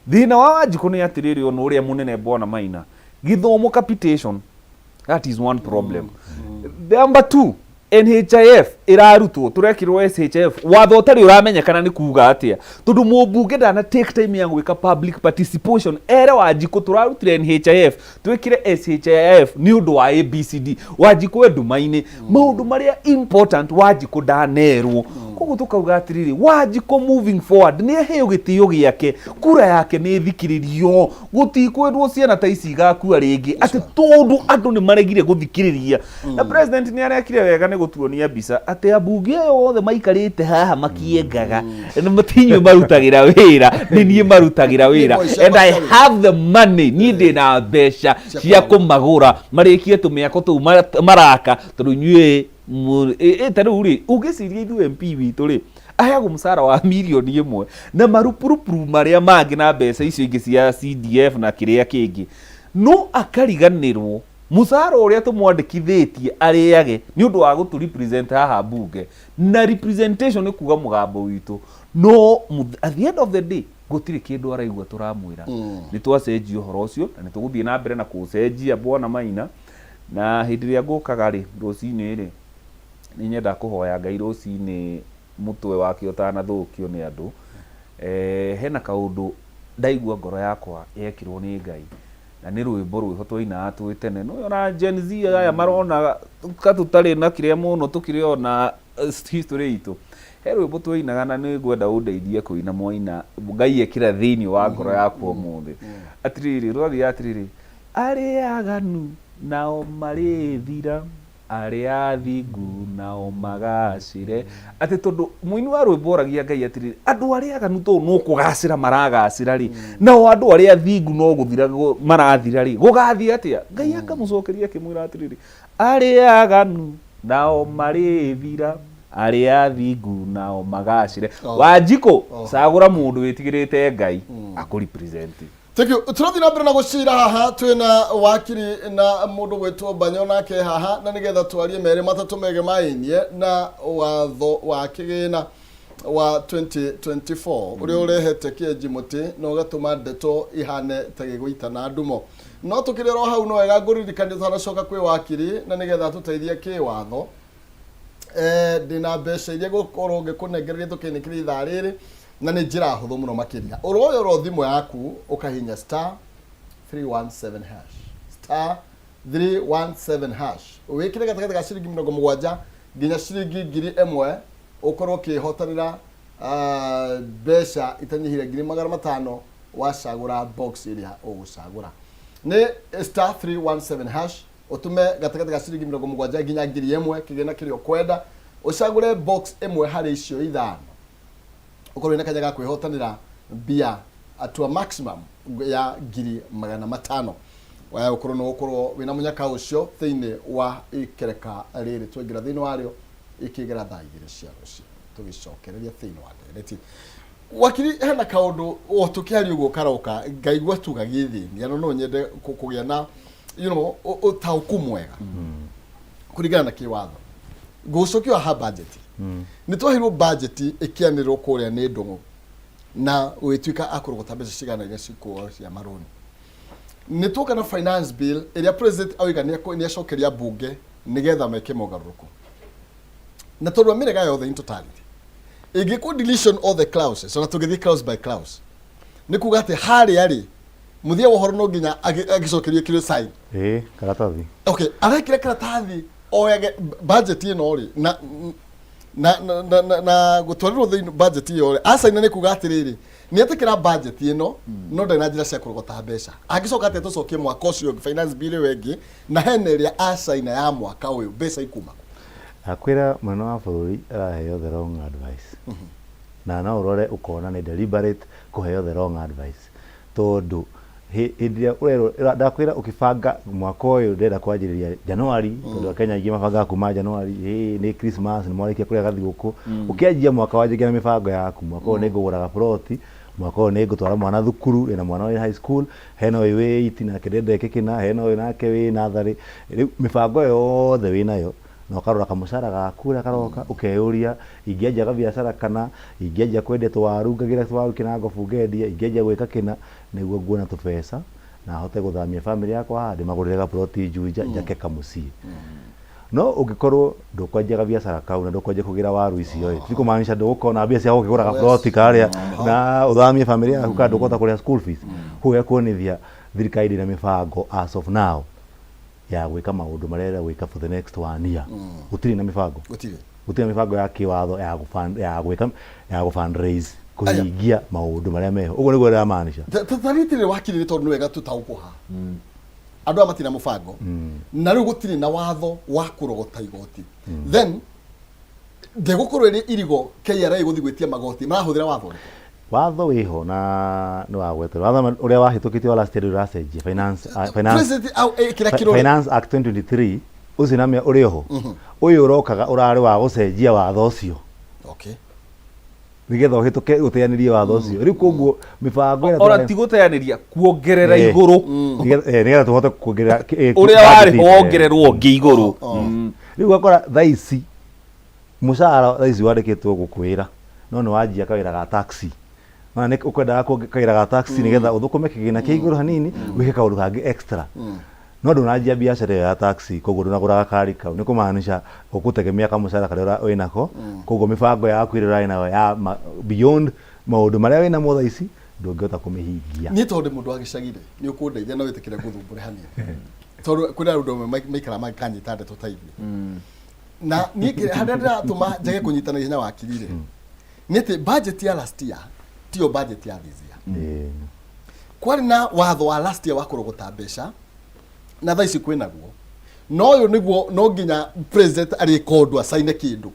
Thĩna wa Wanjikũ nĩ atĩrĩrĩ, ona ũrĩa mũnene bwana Maina, gĩthomo capitation, that is one problem. Number two, NHIF ĩrarutwo, tũrekĩrwo SHIF, watho ũtarĩ ũramenyekana nĩ kuga atĩa, tondũ mũmbunge ndana take time ya gwĩka public participation ere Wanjikũ tũrarutire NHIF twĩkĩre SHIF nĩ ũndũ wa ABCD. Wanjikũ e nduma-inĩ, maũndũ marĩa important Wanjikũ ndanerwo. Koguo tũkauga atĩrĩrĩ, Wanjikũ moving forward nĩ aheo gĩtĩo gĩake, kura yake nĩ ĩthikĩrĩrio, gũtikwendwo ciana ta ici igakua rĩngĩ atĩ tondũ andũ nĩ maregire gũthikĩrĩria. Na president nĩ arekire wega nĩ gũtuonia mbica atĩ ambunge aya othe maikarĩte haha makiengaga nĩ ti inyuĩ marutagĩra wĩra, nĩ niĩ marutagĩra wĩra, and I have the money, niĩ ndĩ na mbeca cia kũmagũra marĩkie tũmĩako tũu maraka, tondũ inyuĩ ta rĩu rĩ, ũngĩciria ithuĩ MP witũ rĩ aheagwo mũcara wa mirioni 1 na marupurupuru marĩa mangĩ na mbeca icio ingĩ cia CDF na kĩrĩa kĩngĩ, no akariganĩrwo mũcara ũrĩa tũmwandĩkithĩtie arĩage nĩ ũndũ wa gũtũ represent haha mbunge, na representation nĩ kuga mũgambo witũ, no at the end of the day gũtirĩ kĩndũ araigua tũramwĩra. Nĩ twacenjia ũhoro ũcio na nĩ tũgũthiĩ na mbere na kũũcenjia, bwana Maina. Na hĩndĩ ĩrĩa ngũkaga rĩ rũcinĩ rĩ, nĩ nyendaga kũhoya Ngai rũcinĩ mũtwe wake ũtanathũkio nĩ andũ. Hena kaũndũ ndaigua ngoro yakwa yekĩrwo nĩ Ngai, na nĩ rwĩmbo rwĩho twainaga twĩ tene, no ona Gen Z aya marona ka tũtarĩ na kĩrĩa mũno tũkĩrĩ ona history itũ. He rwĩmbo twainaga na nĩ ngwenda ũndeithie kũina mwaina Ngai ekĩra thĩinĩ wa ngoro yakwa ũmũthĩ. Atĩrĩrĩ, rwathiaga atĩrĩrĩ: arĩa aganu nao marĩthira, arĩa athingu nao magacĩre. Atĩ tondũ mũini wa rwĩmbo oragia Ngai atĩrĩrĩ, andũ arĩa aganu tondũ no kũgacĩra maragacĩra rĩ, nao andũ arĩa athingu no gũthira marathira rĩ, gũgathiĩ atĩa? Ngai akamũcokeria akĩmwĩra atĩrĩrĩ, arĩa aganu nao marĩthira, arĩa athingu nao magacĩre. Wanjikũ, cagũra mũndũ wĩtigĩrĩte Ngai akũ represent. Thank you. Tũrathiĩ na mbere na gũcira haha, twĩna wakiri na mũndũ gwĩtwo Banyo nake haha, na nĩgetha twarie merĩ matatũ megemainie na watho wa kĩgĩna wa 2024 ũrĩa ũrehete kĩenji mũtĩ na ũgatũma ndeto ihane ta gĩgũita na ndumo. No tũkĩrĩ oro hau, no wega ngũririkania tũtanacoka kwĩ wakiri na nĩgetha tũteithie kĩwatho, ndĩna mbeca iria ngũkorwo ngĩkũnengereria tũkĩinĩkĩria ithaa rĩrĩ, na nĩ njĩra hũthũ mũno makĩria. Ũroya oro thimũ yaku ũkahihinya *317#, *317#, wĩkĩre gatagatĩ ga ciringi 70 nginya ciringi 1000, ũkorwo ũkĩhotanĩra mbeca itanyihire 500,000 wacagũra box ĩrĩa ũgũcagũra. Nĩ *317#, ũtũme gatagatĩ ga ciringi 70 nginya 1000, kĩgĩna kĩrĩa ũkwenda, ũcagũre box ĩmwe harĩ icio ithano, ũkorwo wĩna kanya ga kwĩhotanĩra mbia atua maximum ya 500,000. Waya ũkorwo no ũkorwo wĩna mũnyaka ũcio thĩinĩ wa ikereka rĩrĩ twaingĩra thĩinĩ warĩo ikĩgera thaa 2 cia rũciũ, tũgĩcokereria thĩinĩ wa ndereti. Wakiri, hena kaũndũ o tũkĩaria ũguo karoka ngaigua tu gagĩthĩnia, no no nyende kũgĩa na ũtaũku mwega kũringana na kĩwatho. Ngũgũcokia haha budget. Nĩ twaheirwo budget ĩkĩanĩrĩrwo kũrĩa nĩ Ndũng'ũ na ũgĩtuĩka akũrogota mbeca cigana iria cikuo cia marũni. Nĩ tuoka na finance bill ĩrĩa president oiga nĩ acokeria mbunge nĩgetha meke mogarũrũku, na tondũ amĩrega yothe in totality ĩngĩkwo deletion all the clauses, ona tũngĩthiĩ clause by clause, nĩ kuga atĩ harĩa rĩ mũthia wa ũhoro no nginya agĩcokerio kĩrĩ sign. Ĩĩ, karatathi. Okay, arekire karatathi oyage budget ĩno rĩ na gũtwarĩrwo thĩinĩ budget ĩyo rĩ, acaina nĩ kuga atĩrĩrĩ, nĩ etĩkĩra budget ĩno, no ndarĩ na njĩra cia kũrogota mbeca. Angĩcoka atĩa tũcokie mwaka ũcio ũngĩ finance bill ĩyo ĩngĩ, na hena ĩrĩa acaina ya mwaka ũyũ, mbeca ikuma kũ? Akwĩra mũnene wa bũrũri araheo the wrong advice, na no ũrore ũkona nĩ deliberate kũheo the wrong advice, tondũ hĩndĩ ĩrĩa ũrerwo ndakwĩra ũkĩbanga mwaka ũyũ ndĩrenda kwanjĩrĩria January, tondũ Akenya aingĩ mabangaga kuma January, nĩ Christmas, nĩ mwarĩkia kũrĩa gathigũkũ, ũkĩanjia mwaka wanjĩkia na mĩbango yaku, mwaka ũyũ nĩ ngũgũraga ploti, mwaka ũyũ nĩ ngũtwara mwana thukuru, ndĩna mwana wĩ high school, hena ũyũ wĩ iti nake ndĩrenda eke kĩna, hena ũyũ nake wĩ natharĩ. Rĩu mĩbango yothe wĩnayo. Na ũkarora kamũcara gaku ũrĩa karoka, ũkeyũria ingĩanjia gabiacara kana, ingĩanjia kwendia tũwaru, ngagĩra tũwaru kĩnangobu ngendia, ingĩanjia gwĩka kĩna, nĩguo nguona tũbeca na hote gũthamia bamĩrĩ yakwa haha, ndĩmagũrĩre gaburoti Juja, njake kamũciĩ. No ũngĩkorwo ndũkwanjia gabiacara kau na ndũkwanjia kũgĩra waru icio ĩ, ti kũmaanisha ndũgũkorwo na mbia cia gũkĩgũra gaburoti karĩa na ũthamie bamĩrĩ yaku kana ndũkũhota kũrĩha school fees. Koguo ĩkuonithia thirikari ndĩrĩ na mĩbango as of now ya gwĩka maũndũ marĩa ĩrenda gwĩka for the next one year. Gũtirĩ na mĩbango. Gũtirĩ. Gũtirĩ na mĩbango ya kĩwatho ya gũ fund, ya gwĩka, ya gũ fundraise kũhingia maũndũ marĩa meho. Ũguo nĩguo ĩramaanisha. Ta rĩtĩ rĩrĩ wakiri nĩ tondũ nĩ wega tũtaũkwo haha. Andũ aya matirĩ na mũbango na rĩu gũtirĩ na watho wa kũrogota igoti. Then ndĩgũkorwo ĩrĩ irigo KRA gũthiĩ gwĩtia magoti marahũthĩra watho ũrĩkũ? Watho wĩho na nĩ wagweterwo. Watho ũrĩa wahĩtũkĩtio wa last year ndũracenjia. Finance, finance, President au kĩrĩa kĩrore. Finance Act 2023 ũcio na ũrĩ oho. Ũyũ ũrokaga ũrarĩ wa gũcenjia watho ũcio. Okay. Nĩgetha ũhĩtũke ũteanĩrie watho ũcio. Rĩu koguo mĩbango ĩrĩa Ona ti gũteanĩria, kuongerera igũrũ. Nĩgetha tũhote kuongerera Ũrĩa warĩ ho wongererwo ũngĩ igũrũ. Rĩu ũgakora thaa ici mũcara thaa ici wandĩkĩtwo gũkũ wĩra no nĩ wanjia kawĩra ga taxi. Na nĩ ũkwendaga kawĩra ga taxi nĩgetha ũthũkũme kĩgĩna kĩa igũrũ hanini wĩke kaũndũ kangĩ extra. No ndũnanjia biacara ĩyo ya taxi koguo ndũnagũra gakari kau nĩ kũmaanisha ũgũtegemea kamũcara karĩa wĩnako koguo mĩbango yaku ĩrĩa ũrarĩ nayo ya beyond maũndũ marĩa wĩnamo thaa ici ndũngĩhota kũmĩhingia. Niĩ tondũ ndĩ mũndũ wa gĩcagi rĩ, nĩ ũkũndeithia na wĩtĩkĩre ngũthumbũre hanini. Tondũ kwĩna andũ amwe maikaraga mangĩkanyita ndeto ta ithuĩ. Na niĩ harĩa ndĩratũma njage kũnyitana ihenya wakiri rĩ, nĩ atĩ budget ya last year tiyo budget ya this year. Kwarĩ na watho wa last year wa kũrogota mbeca na thaa ici kwĩ naguo, no ũyũ nĩguo no nginya president arĩka ũndũ acaine kĩndũ,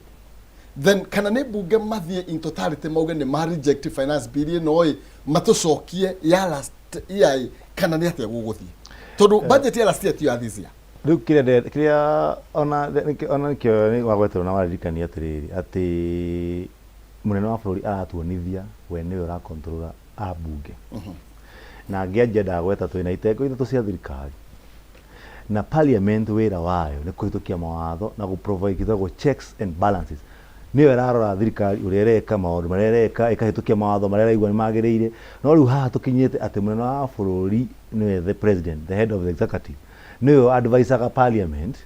then kana nĩ mbunge mathiĩ in totality mauge nĩ ma reject finance bill ĩno ĩ matũcokie ya last year ĩ, kana nĩ atĩa gũgũthiĩ tondũ budget ya last year tiyo ya this year. Rĩu kĩrĩa kĩrĩa ona ona nĩkĩo nĩ wagweterwo na waririkania atĩrĩrĩ atĩ mũnene wa bũrũri aratuonithia we nĩwe ũrakontrora ambunge. Na ngĩanjia ndagweta twĩna itengo ithatũ cia thirikari na parliament wĩra wayo nĩ kũhĩtũkia mawatho na gũ provide gĩtagwo checks and balances. Nĩyo ĩrarora thirikari ũrĩa ĩreka, maũndũ marĩa ĩreka, ĩkahĩtũkia mawatho marĩa ĩraigua nĩ magĩrĩire. No rĩu haha tũkinyĩte atĩ mũnene wa bũrũri nĩwe the president, the head of the executive, nĩwe advisaga parliament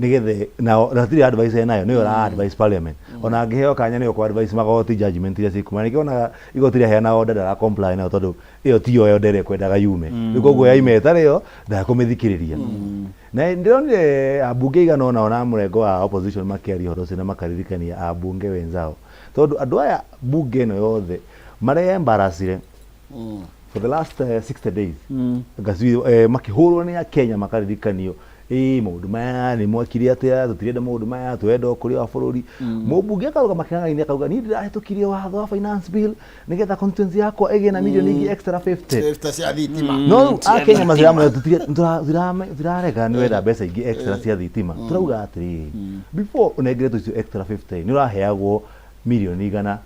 nĩgetha nao na hatirĩ advice enayo, nĩwe ũra advise parliament. Ona angĩheo kanya nĩwe ũkũ advise magoti judgment iria cikuma. Nĩkĩo wonaga igoti rĩaheana order ndara comply nayo tondũ ĩyo tiyo order ĩrĩa ĩkwendaga yume. Rĩu koguo yaima ĩtarĩ yo ndakũmĩthikĩrĩria. Na ndĩronire ambunge aigana ũna ona mũrengo wa opposition makĩaria ũhoro ũcio na makaririkania ambunge wenzao. Tondũ andũ aya mbunge ĩno yothe mareyembaracire for the last 60 days. Ngacui makĩhũrwo nĩ Akenya makaririkanio ĩĩ maũndũ maya nĩ mwekire atĩa, tũtirenda maũndũ maya, tũrenda ũkũria wa bũrũri. Mũmbunge akarũgama kĩng'ang'a-inĩ akauga niĩ ndĩrahĩtũkirie watho wa finance bill nĩgetha constituency yakwa ĩgĩe na mirioni ingĩ extra 50. Extra cia thitima. No rĩu Akenya matiramwĩra tũtirarega nĩ wenda mbeca ingĩ extra cia thitima. Tũrauga atĩrĩrĩ, before ũnengeretwo icio extra 50 nĩ ũraheagwo mirioni igana.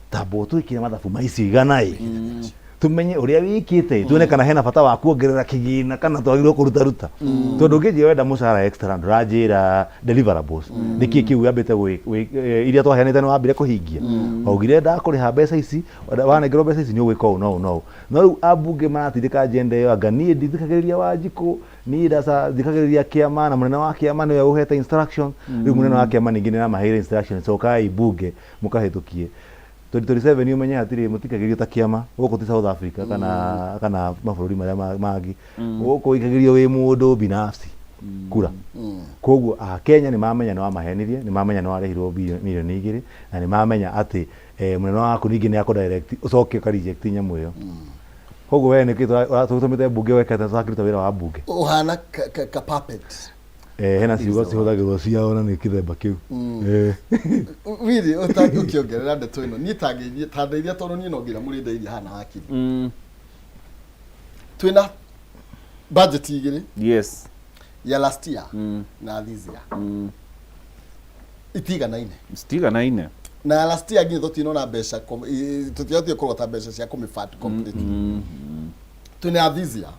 Tamba ũtwĩkĩre mathabu ma icio igana ĩ, tumenye ũrĩa wĩkĩte, tuone kana hena bata wa kuongerera kĩgĩna kana twagĩrĩirwo kũruta ruta. Tondũ ũngĩnjĩra wenda mũcara extra ndũranjĩra deliverables. Nĩkĩ kĩu wambĩte iria twaheanĩte nĩ wambire kũhingia. Waugire ndakũrĩha mbeca ici, wanengerwo mbeca ici nĩ ũgwĩka ũũ na ũũ na ũũ. No rĩu ambunge maratindĩka agenda ĩyo anga niĩ ndithikagĩrĩria Wanjikũ, niĩ ndathikagĩrĩria kĩama na mũnene wa kĩama nĩwe ũhete instruction. Rĩu mũnene wa kĩama ningĩ nĩ aramaheire instruction, cokai mbunge mũkahĩtũkie. 2027 ũmenye hatirĩ mũtikagĩrio ta kĩama gũkũ ti South Africa kana kana mabũrũri marĩa mangĩ. Gũkũ ũikagĩrio wĩ mũndũ binafsi kura. Koguo Akenya nĩ mamenya nĩ wamahenirie, nĩ mamenya nĩ warĩhirwo mirioni igĩrĩ na nĩ mamenya atĩ mũnene waku ningĩ nĩ akũ direct ũcoke ũka reject nyamũ ĩyo. Koguo we nĩkĩ tũtũmĩte mbunge weka atĩa tũtakĩruta wĩra wa mbunge? Ũhana ka puppet. Hena ciugo cihũthagĩrwo ciao na nĩ kĩthemba kĩu. Wili, ũkĩongerera ndeto ĩno, niĩ ta ndeithia tondũ niĩ no nginya mũrĩndeithia haha na hakiri. Twĩna budget igĩrĩ. Ya last year na this year. Itiganaine. Citiganaine. Na ya last year nginya tũtinona mbeca, tũtiahotire kũrogota mbeca cia kũmĩ fund completely. Twĩna ya this year.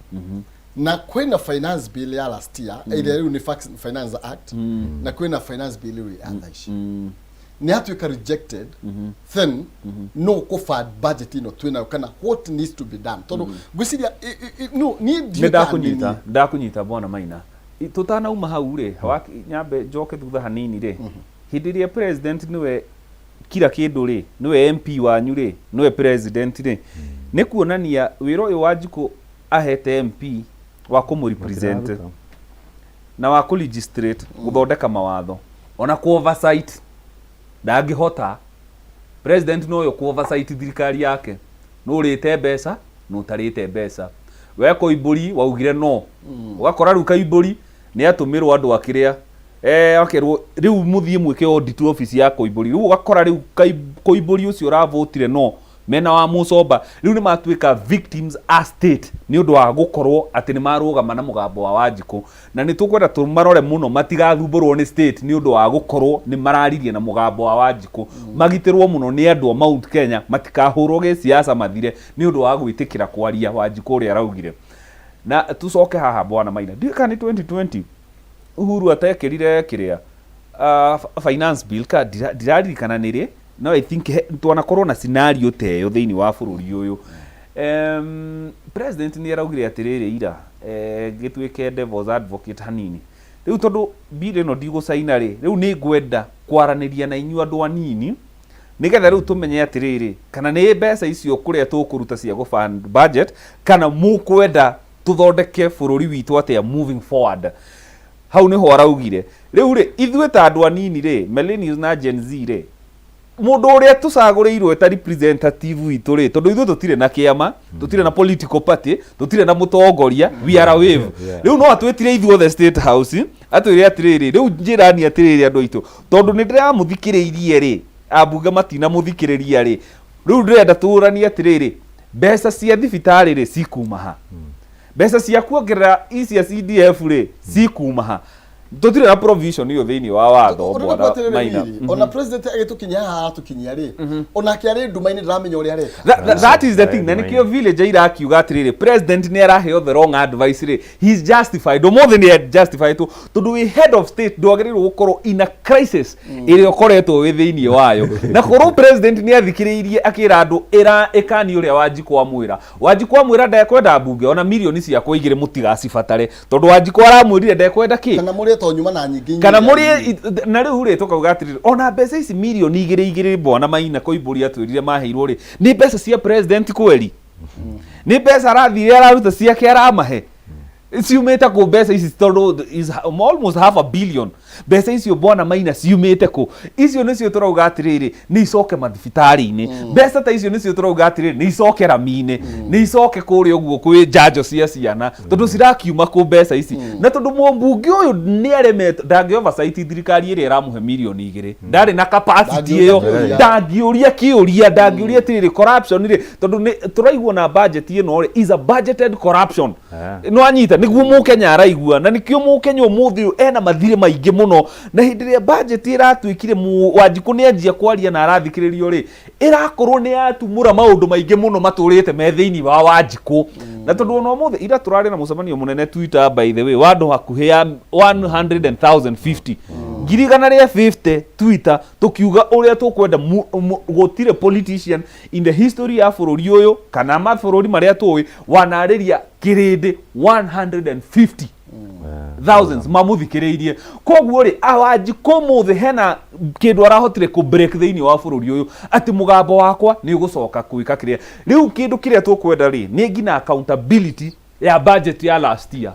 Na kwĩna finance bill ya last year ĩrĩa rĩu nĩ Finance Act, na kwĩna finance bill rĩu ya thaa ici nĩ yatuĩka rejected. Then no kũ fund budget ĩno twĩnayo kana what needs to be done? Tondũ ngwĩciria no niĩ Nĩ ndiũĩ kana ndakunyita nĩ niĩ. Ndakunyita, bwana Maina. Tũtanauma hau rĩ, nyambe njoke thutha hanini rĩ, hĩndĩ ĩrĩa president nĩwe kila kĩndũ rĩ, nĩwe MP wanyu rĩ, nĩwe president rĩ, nĩ kuonania wĩra ũyũ wa Njikũ ahete MP wa kũmũ-represent Matiraruta. Na wa kũ-legislate, gũthondeka mawatho, ona kũ oversight ndangĩhota. President noyo kũ oversight thirikari yake, nũ ũrĩte mbeca, nũ ũtarĩte mbeca. We Koimbũri waugire no ũgakora rĩu Kaimbũri nĩ atũmĩrwo andũ akĩrĩa akerwo rĩu mũthiĩ mwĩke audit office ya Koimbũri. Rĩu ũgakora rĩu Koimbũri ũcio ũravotire no mena wa Mũcomba rĩu nĩ matuĩka victims a state nĩ ũndũ wa gũkorwo atĩ nĩ marũgama na mũgambo wa Wanjikũ. Na nĩ tũkwenda tũmarore mũno matigathumbũrwo nĩ state nĩ ũndũ wa gũkorwo nĩ mararirie na mũgambo wa Wanjikũ. Magitĩrwo mũno nĩ andũ a Mount Kenya, matikahũrwo gĩsiasa mathire nĩ ũndũ wa gwĩtĩkĩra kwaria Wanjikũ ũrĩa araugire. Na tucoke haha, bwana Maina, ndiũĩ kana nĩ 2020 Uhuru atekĩrire kĩrĩa finance bill ka ndiraririkana nĩ rĩ, no I think twanakorwo na scenario ta ĩyo thĩinĩ wa bũrũri ũyũ. President nĩ araugire atĩrĩrĩ ira, gĩtuĩke devil's advocate hanini, rĩu tondũ bill ĩno ndigũcaina rĩ, rĩu nĩ ngwenda kwaranĩria na inyuĩ andũ anini nĩgetha rĩu tũmenye atĩrĩrĩ, kana nĩ mbeca icio kũrĩa tũkũruta cia gũ-fund budget, kana mũkwenda tũthondeke bũrũri witũ atĩa moving forward. Hau nĩho araugire rĩu rĩ, ithuĩ ta andũ anini rĩ, millennials na Gen Z rĩ, mũndũ ũrĩa tũcagũrĩirwo ta representative witũ rĩ, tondũ ithuĩ tũtirĩ na kĩama, tũtirĩ na political party, tũtirĩ na mũtongoria, we are a wave. Rĩu no atwĩtire ithuothe State House, atwĩre atĩrĩrĩ, rĩu njĩrani atĩrĩrĩ, andũ aitũ, tondũ nĩ ndĩramũthikĩrĩirie rĩ, ambunge matinamũthikĩrĩria rĩ, rĩu ndĩrenda tũranie atĩrĩrĩ, mbeca cia thibitarĩ rĩ, cikuma ha? Mbeca cia kuongerera icia CDF rĩ, cikuma ha? Tũtirĩ na provision ĩyo thĩinĩ wa watho. Ũrenda Bwana kuatĩrĩria Maina. riri, ona president agĩtũkinyia haha aratũkinyia rĩ, onake arĩ nduma-inĩ, ndaramenya ũrĩa areka. That is the thing, na nikio village irakiuga atiriri, president nĩ araheo the wrong advice rĩ, he is justified. Ũmũthĩ nĩ justified tu tondũ wĩ head of state, ndwagĩrĩirwo gũkorwo in a crisis ĩrĩa ũkoretwo wĩ thĩinĩ wayo. Na korwo president nĩ athikĩrĩirie akĩra andũ ĩra ĩkani ũrĩa Wanjikũ amwĩra, Wanjikũ amwĩra ndekwenda mbunge, ona mirioni ciakwa 2 mũtigacibatare, tondũ Wanjikũ aramwĩrire ndekwenda kĩ. Kana mũrĩe to nyuma na nyingĩ. Kana nyingĩ. Mũrĩe na rĩu rĩ, tũkauga atĩrĩrĩ, ona mbeca ici mirioni 2 2 bwana Maina Koimbũri atwĩrire maheirwo rĩ, nĩ mbeca cia president kweri? Nĩ mbeca arathire araruta ciake aramahe? Ciumĩte kũ mbeca ici? Tondũ is almost half a billion. Mbeca icio, bwana Maina, ciumĩte kũ? Icio nĩcio tũrauga atĩrĩrĩ, nĩ icoke mathibitarĩ-inĩ. Mbeca ta icio nĩcio tũrauga atĩrĩrĩ, nĩ icoke rami-inĩ, nĩ icoke kũrĩa ũguo kwĩ njanjo cia ciana. Tondũ cirakiuma kũ mbeca ici? Na tondũ mũmbunge ũyũ nĩ aremetwo, ndangĩ oversight thirikari ĩrĩa ĩramũhe mirioni 2, ndarĩ na capacity ĩyo. Ndangĩũria kĩũria. Ndangĩũria kĩũria, ndangĩũria atĩrĩrĩ, corruption rĩ, tondũ nĩ tũraigua na budget ĩno rĩ, is a budgeted corruption. No anyita nĩguo mũkenya araigua, na nĩkĩo mũkenya ũmũthĩ ũyũ ena mathirĩ maingĩ mũno. Na hĩndĩ ĩrĩa budget ĩratuĩkire Wanjikũ nĩ anjia kwaria na arathikĩrĩrio rĩ, ĩrakorwo nĩ yatumũra maũndũ maingĩ mũno matũrĩte me thĩinĩ wa Wanjikũ. Na tondũ ona ũmũthĩ ira tũrarĩ na mũcemanio mũnene Twitter, by the way, wa andũ hakuhĩ ya 100,050, 150,000 Twitter, tũkiuga ũrĩa tũkwenda gũtirĩ politician in the history ya bũrũri ũyũ kana mabũrũri marĩa tũĩ wanarĩria kĩrĩndĩ 150 thousands mamũthikĩrĩirie. Koguo rĩ, Wanjikũ ũmũthĩ hena kĩndũ arahotire kũ break thĩinĩ wa bũrũri ũyũ, atĩ mũgambo wakwa nĩ ũgũcoka gwĩka kĩrĩa. Rĩu kĩndũ kĩrĩa tũkwenda rĩ, nĩ nginya accountability ya budget ya last year.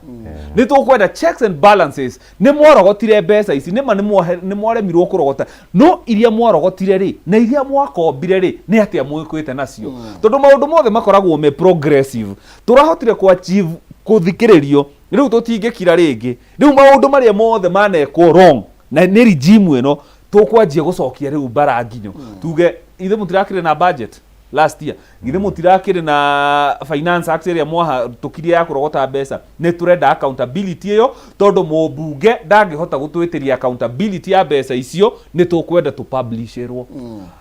Nĩ tũkwenda checks and balances. Nĩ mwarogotire mbeca ici, nĩma nĩ mwaremirwo kũrogota, no iria mwarogotire rĩ, na iria mwakombire rĩ, nĩ atĩa mwĩkĩte nacio? Tondũ maũndũ mothe makoragwo me progressive. Tũrahotire kũ achieve kũthikĩrĩrio, rĩu tũtingĩkira rĩngĩ. Rĩu maũndũ marĩa mothe manekwo wrong na nĩ regime ĩno, tũkwanjia gũcokia rĩu mbara nginyo, tuge ithe mũtirakĩrĩ na budget last year, githĩ mũtirakĩrĩ na Finance Act ĩrĩa mwahatũkirie ya kũrogota mbeca? Nĩ tũrenda accountability ĩyo, tondũ mũmbunge ndangĩhota gũtwĩtĩria accountability ya mbeca icio. Nĩ tũkwenda tũpublishĩrwo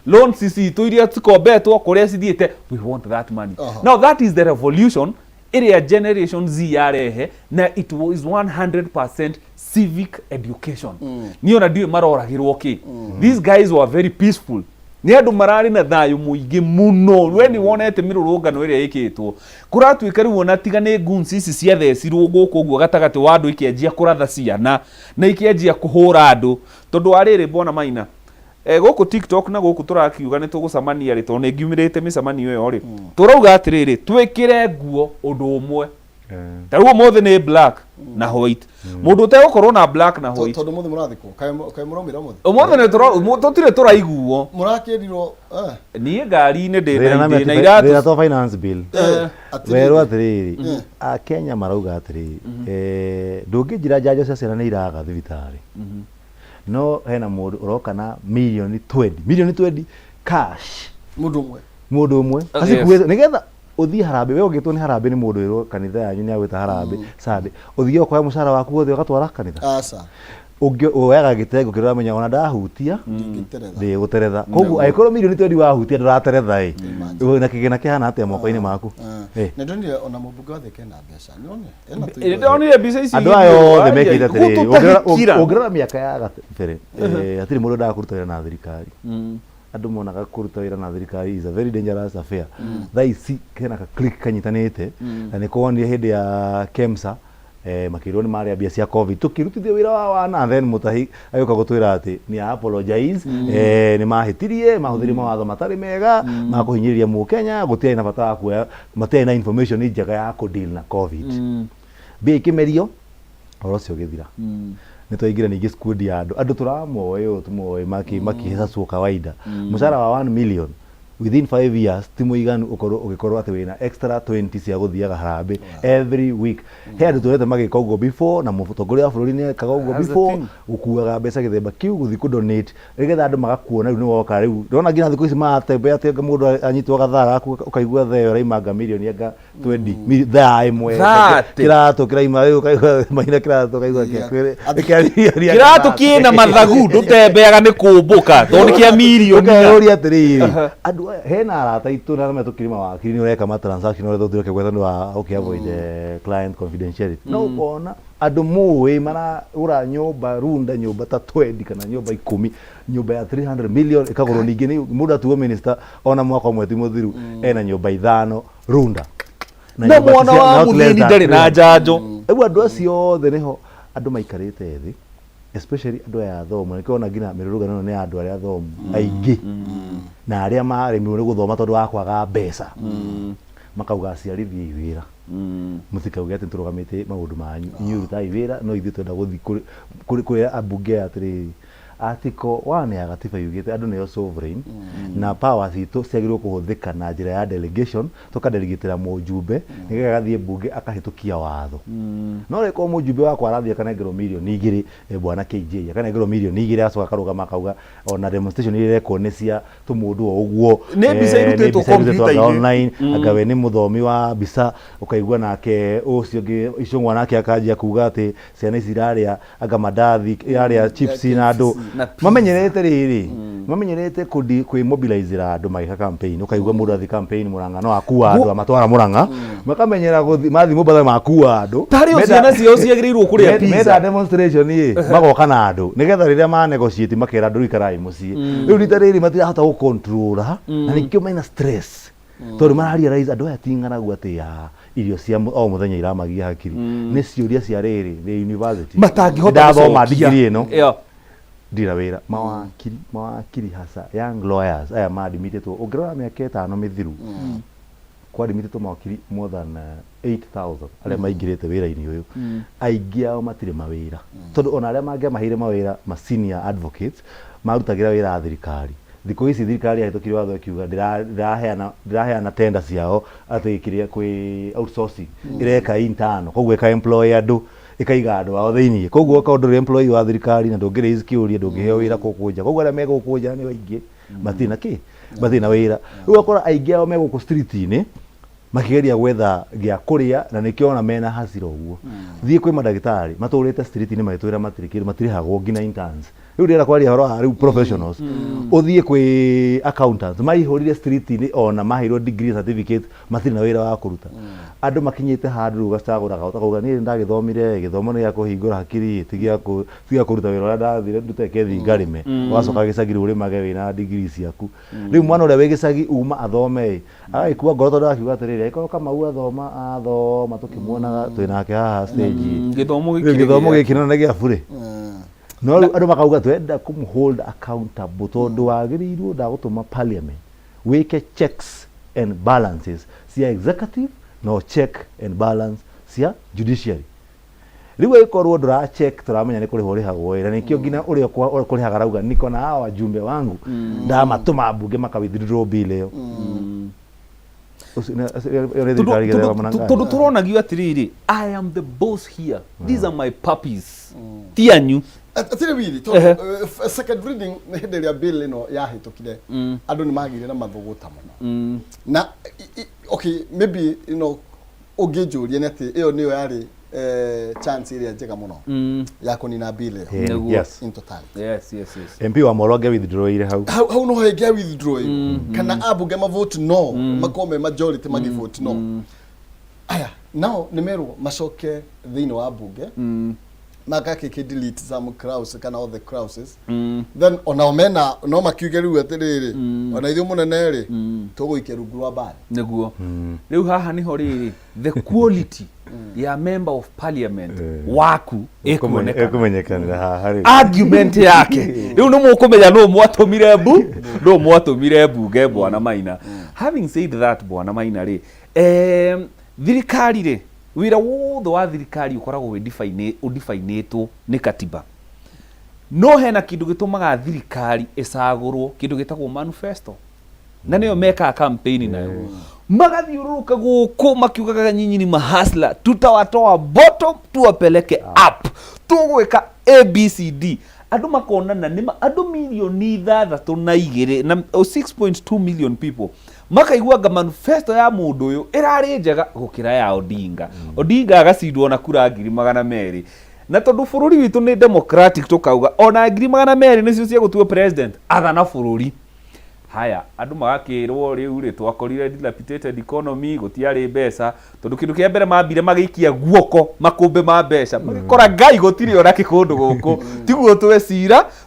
loans citũ iria cikombetwo, kũrĩa cithiĩte. We want that money. Now that is the revolution. Ĩrĩa Generation Z yarehe na it was 100% civic education. Niĩ ona ndiũĩ maroragĩrwo kĩ. These guys were very peaceful, nĩ andũ mararĩ na thayũ mũingĩ mũno. We nĩ wonete mĩrũrũngano ĩrĩa ĩkĩtwo, kũratuĩka rĩu ona tiga nĩ goons ici ciathecirwo gũkũ ũguo gatagatĩ wa andũ, ikĩanjia kũratha ciana na ikĩanjia kũhũra andũ, tondũ wa rĩrĩ, bwana Maina, gũkũ TikTok na gũkũ tũrakiuga nĩ tũgũcemania rĩ, tondũ nĩ ngiumĩrĩte mĩcemanio ĩyo rĩ, tũrauga atĩrĩrĩ, twĩkĩre nguo ũndũ ũmwe. Ta rĩu ũmũthĩ nĩ black na white, mũndũ ũtegũkorwo na black na white. Tondũ mũthĩ mũrathikwo, kaĩ mũraumĩra mũthĩ? Ũmũthĩ nĩ tũtirĩ tũraiguo. Mũrakĩrirwo Niĩ ngari-inĩ ndĩ Thĩna na na ndĩ na thĩna iratũ. To finance bill. Atĩrĩrĩ. Werwo atĩrĩrĩ, Akenya marauga atĩrĩrĩ, ndũngĩnjĩra njanjo cia ciana nĩ iraga thibitarĩ, no hena mũndũ ũroka na mirioni 20, mirioni 20 cash. Mũndũ ũmwe. Mũndũ ũmwe. Acikuĩte nĩgetha ũthiĩ harambĩ. We ũngĩtwo nĩ harambĩ nĩ mũndũ wĩrwo kanitha yanyu nĩ agwĩta harambĩ Sunday, ũthiĩ ũkoya mũcara waku wothe ũgatwara kanitha? Aca. Ũngĩ woyaga gĩtengo kĩrĩa ũramenya ona ndahutia ndingĩteretha. Ndĩgũteretha. Koguo angĩkorwo mirioni 20 wahutia ndũrateretha ĩ, Imagine. na kĩgĩna kĩhana atĩa moko-inĩ maku? Nĩ ndonire ona mũmbunge wa Thika ena mbeca, nĩwonire ena Ĩ, ndonire mbica ici. Andũ aya othe mekĩte atĩrĩrĩ, Gũtũtahĩkira. ũngĩrora mĩaka ya gabere, hatirĩ mũndũ wendaga kũruta wĩra na thirikari. Andũ monaga kũruta wĩra na thirikari is a very dangerous affair. Thaa ici hena ka clique kanyitanĩte, na nĩko wonire hĩndĩ ya KEMSA, makĩrwo nĩ marĩa mbia cia COVID, tũkĩrutithio wĩra wa wana, and then Mutahi agĩũka gũtwĩra atĩ nĩ apologize, nĩ mahĩtirie, mahũthĩrire mawatho matarĩ mega ma kũhinyĩrĩria mũkenya, gũtiarĩ na bata wa kuoya, matiarĩ na information njega ya kũ deal na COVID. Mbia ikĩmerio, ũhoro ũcio ũgĩthira. Nĩ twaingĩra ningĩ squad ya andũ tũramoĩ ũũ tũmoĩ makĩhecacwo kawaida. Mũcara wa 1 million within 5 years ti mũiganu ũkorwo ũgĩkorwo atĩ wĩna extra 20 cia gũthiaga harambĩ every week. He andũ tuonete magĩka ũguo before, na mũtongoria wa bũrũri nĩ ekaga ũguo That's the before thing. Gũkuaga mbeca gĩthemba kĩu gũthiĩ kũ donate nĩgetha andũ magakuona rĩu nĩ woka. Rĩu ndĩrona nginya thikũ ici maratembea atĩ anga mũndũ anyitwo gathaa gaku, ũkaigua thaa ĩyo araimanga mirioni anga 20 thaa ĩmwe. Thate. Kĩratũ kĩraima rĩu, ũkaigua maina kĩratũ, ũkaigua kĩa mirioni anga Kĩratũ thate. kĩna mathagu, ndũtembeaga nĩ kũmbũka tondũ nĩ kĩa mirioni. Ũkeyũria atĩrĩrĩ, andũ aya hena arata aitũ na arĩa tũkĩrĩ mawakiri, nĩ ũreka ma transaction ũrĩa tũtirĩ kĩgweta nĩ wa ũkĩ avoid client confidentiality, no ũkona andũ mũĩ maragũra nyũmba runda, nyũmba ta 20 kana nyũmba 10, nyũmba ya 300 million ĩkagũrwo. Ningĩ nĩ mũndũ atuo minister ona mwaka ũmwe ti mũthiru, ena nyũmba ithano runda. Na nyũmba mwana wa not less mũthĩni than ndarĩ na 300. njanjo. Rĩu andũ acio othe nĩho andũ maikarĩte thĩ, especially andũ aya athomu. Nĩkĩo ona nginya mĩrũrũngano ĩno nĩ ya andũ arĩa athomu aingĩ na arĩa maremirwo nĩ gũthoma tondũ wa kwaga mbeca. Makauga, aciari, thiĩi wĩra, mũtikauge atĩ tũrũgamĩte maũndũ manyu, inyuĩ rutai wĩra, no ithuĩ twenda gũthiĩ kũrĩ ambunge aya atĩrĩrĩ, Article 1 ya gatiba yugĩte andũ nĩo sovereign, na power citũ ciagĩrĩirwo kũhũthĩka na njĩra ya delegation, tũkadelegĩtĩra mũjumbe nĩgetha agathiĩ mbunge akahĩtũkia watho. No rĩkorwo mũjumbe wakwa arathiĩ akanengerwo mirioni 2, bwana KJ akanengerwo mirioni 2, agacoka akarũgama akauga ona demonstration iria irekwo nĩ cia tũmũndũ o ũguo. Nĩ mbica nĩ irutĩtwo mbica irutĩtwo anga kompiuta-inĩ. online, anga we nĩ mũthomi wa mbica. Ũkaigua nake ũcio ũngĩ Icũng'wa nake akanjia kuga atĩ ciana ici irarĩa anga mandathi, irarĩa chips, na andũ Na pizza. Mamenyerete rĩrĩ, mamenyerete kwĩmobilizĩra andũ magĩka campaign. Ũkaigua mũndũ athiĩ campaign Mũrang'a no akua andũ amatwara Mũrang'a, makamenyera gũthiĩ mathiĩ Mombatha makua andũ. Tarĩ o ciana ciao ciagĩrĩirwo kũrĩa Menda pizza. demonstration ĩ, magoka na andũ nĩgetha rĩrĩa ma negotiate makera andũ ikarai mũciĩ. Rĩu rita rĩrĩ matirahota gũcontrol, na nĩkĩo mena stress, tondũ mara realize andũ aya ti ng'aragu atĩ ya irio cia o mũthenya iramagia hakiri, nĩ ciũria cia rĩrĩ nĩ university Matangĩhota ndathoma gũcokia. Degree ĩno ndira wĩra. Mawakiri hasa young lawyers aya maadmitĩtwo, ũngĩrora mĩaka 5 mĩthiru kwadmitĩtwo mawakiri more than 8000 arĩa maingĩrĩte wĩra-inĩ ũyũ. Aingĩ ao matirĩ mawĩra, tondũ ona arĩa mangĩamaheire mawĩra ma senior advocates marutagĩra wĩra thirikari. Thikũ ici thirikari yahĩtũkirie watho ĩkiuga ndĩraheana tender ciao atĩ kĩrĩa kwĩ outsourcing, ĩreka internal, koguo ĩka employ andũ, ĩkaiga andũ ao thĩiniĩ. Koguo okorwo ndũrĩ employee wa thirikari na ndũngĩ raise kĩũria, ndũngĩheo wĩra gũkũ nja. Koguo arĩa me gũkũ nja nĩ aingĩ, matirĩ na kĩ, matirĩ na wĩra. Rĩu ũgakora aingĩ ao me gũkũ street-inĩ makĩgeria gwetha gĩa kũrĩa, na nĩkĩo ona mena hasira ũguo. Thiĩ kwĩ mandagĩtarĩ matũrĩte street-inĩ magĩtwĩra matirĩ kĩndũ, matirĩhagwo nginya interns. Rĩu ndĩrenda kwaria ũhoro wa rĩu professionals. Ũthiĩ kwĩ accountants maihũrire street-inĩ, ona maheirwo degree certificate matirĩ na wĩra wa kũruta. Andũ makinyĩte handũ rĩu gacagũraga ũtakauga niĩ ndagĩthomire, gĩthomo nĩ gĩa kũhingũra hakiri, ti gĩa kũ- ti gĩa kũruta wĩra ũrĩa ndathire ndute kethi ngarĩme. Ũgacoka gĩcagi rĩu ũrĩmage wĩna degree ciaku. Rĩu mwana ũrĩa wĩ gĩcagi uma athome ĩ, agagĩkua ngoro tondũ akiuga atĩrĩrĩ, angĩkorwo Kamau athoma athoma tũkĩmuonaga twĩ nake haha stage. Gĩthomo rĩu gĩkĩ gĩthomo nĩ gĩkĩ nĩ gĩa burĩ. No rĩu andũ makauga twenda kũmũ hold accountable tondũ wagĩrĩirwo ndagũtũma parliament wĩke checks and balances cia executive no check and balance cia judiciary. Rĩu angĩkorwo ndũra check, tũramenya nĩ kũrĩhwo ũrĩhagwo wĩra, nĩkĩo nginya ũrĩa ũkũrĩhaga arauga niko na hawa wajumbe wangu ndamatũma mbunge maka withdraw bill ĩyo. Ũcio ĩyo nĩ thirikari ĩgethema Mnangagwa. Tondũ tũronagio atĩrĩrĩ, "I am the boss here, these are my puppies, ti anyu." Atirĩ wiri tondũ second reading nĩ hĩndĩ ĩrĩa bill ĩno yahĩtũkire, andũ nĩ magĩire na mathũgũta mũno na okay, maybe ũngĩnjũria nĩ atĩ ĩyo nĩyo yarĩ chance ĩrĩa njega mũno ya kũnina bill ĩyo Nĩguo. In totality. MP wa Moro ange withdraw hau. Hau no hĩngĩa withdraw ĩyo kana ambunge mavote no makorwo me majority magĩvote no. Aya nao nĩ merwo macoke thĩinĩ wa bunge magakĩkĩ delete some clause kana all the clauses, then onao mena no makiuge rĩu atĩrĩrĩ, ona ithuĩ mũnene rĩ, tũgũikia rungu rwa mbari. Nĩguo rĩu haha nĩho rĩrĩ the quality ya member of parliament waku ĩkuonekana. Ĩkũmenyekanĩra haha rĩu. Argument yake rĩu nĩ mũkũmenya nũ mwatũmire mbu nũ mwatũmire mbunge. Bwana Maina, having said that, bwana Maina rĩ, thirikari rĩ, wĩra wothe wa thirikari ũkoragwo wĩ ũdefinĩtwo nĩ katiba, no hena kĩndũ gĩtũmaga thirikari ĩcagũrwo, kĩndũ gĩtagwo manifesto, na nĩyo mekaga campaign nayo, magathiũrũrũka gũkũ makiugaga, "Nyinyi ni mahustler, tutawatoa bottom tuwapeleke up, tũgwĩka ABCD." Andũ makonana nĩ andũ mirioni 6.2 na oh, 6.2 million people makaigua anga manifesto ya mũndũ ũyũ ĩrarĩ njega gũkĩra ya Odinga. Odinga agacindwo na kura 200,000, na tondũ bũrũri witũ nĩ democratic, tũkauga ona 200,000 nĩcio cia gũtua president athana bũrũri. Haya, andũ magakĩrwo rĩu rĩ, twakorire dilapidated economy, gũtiarĩ mbeca, tondũ kĩndũ kĩa mbere mambire magĩikia guoko makũmbĩ ma mbeca, magĩkora ngai gũtirĩ ona kĩ kũndũ gũkũ, tiguo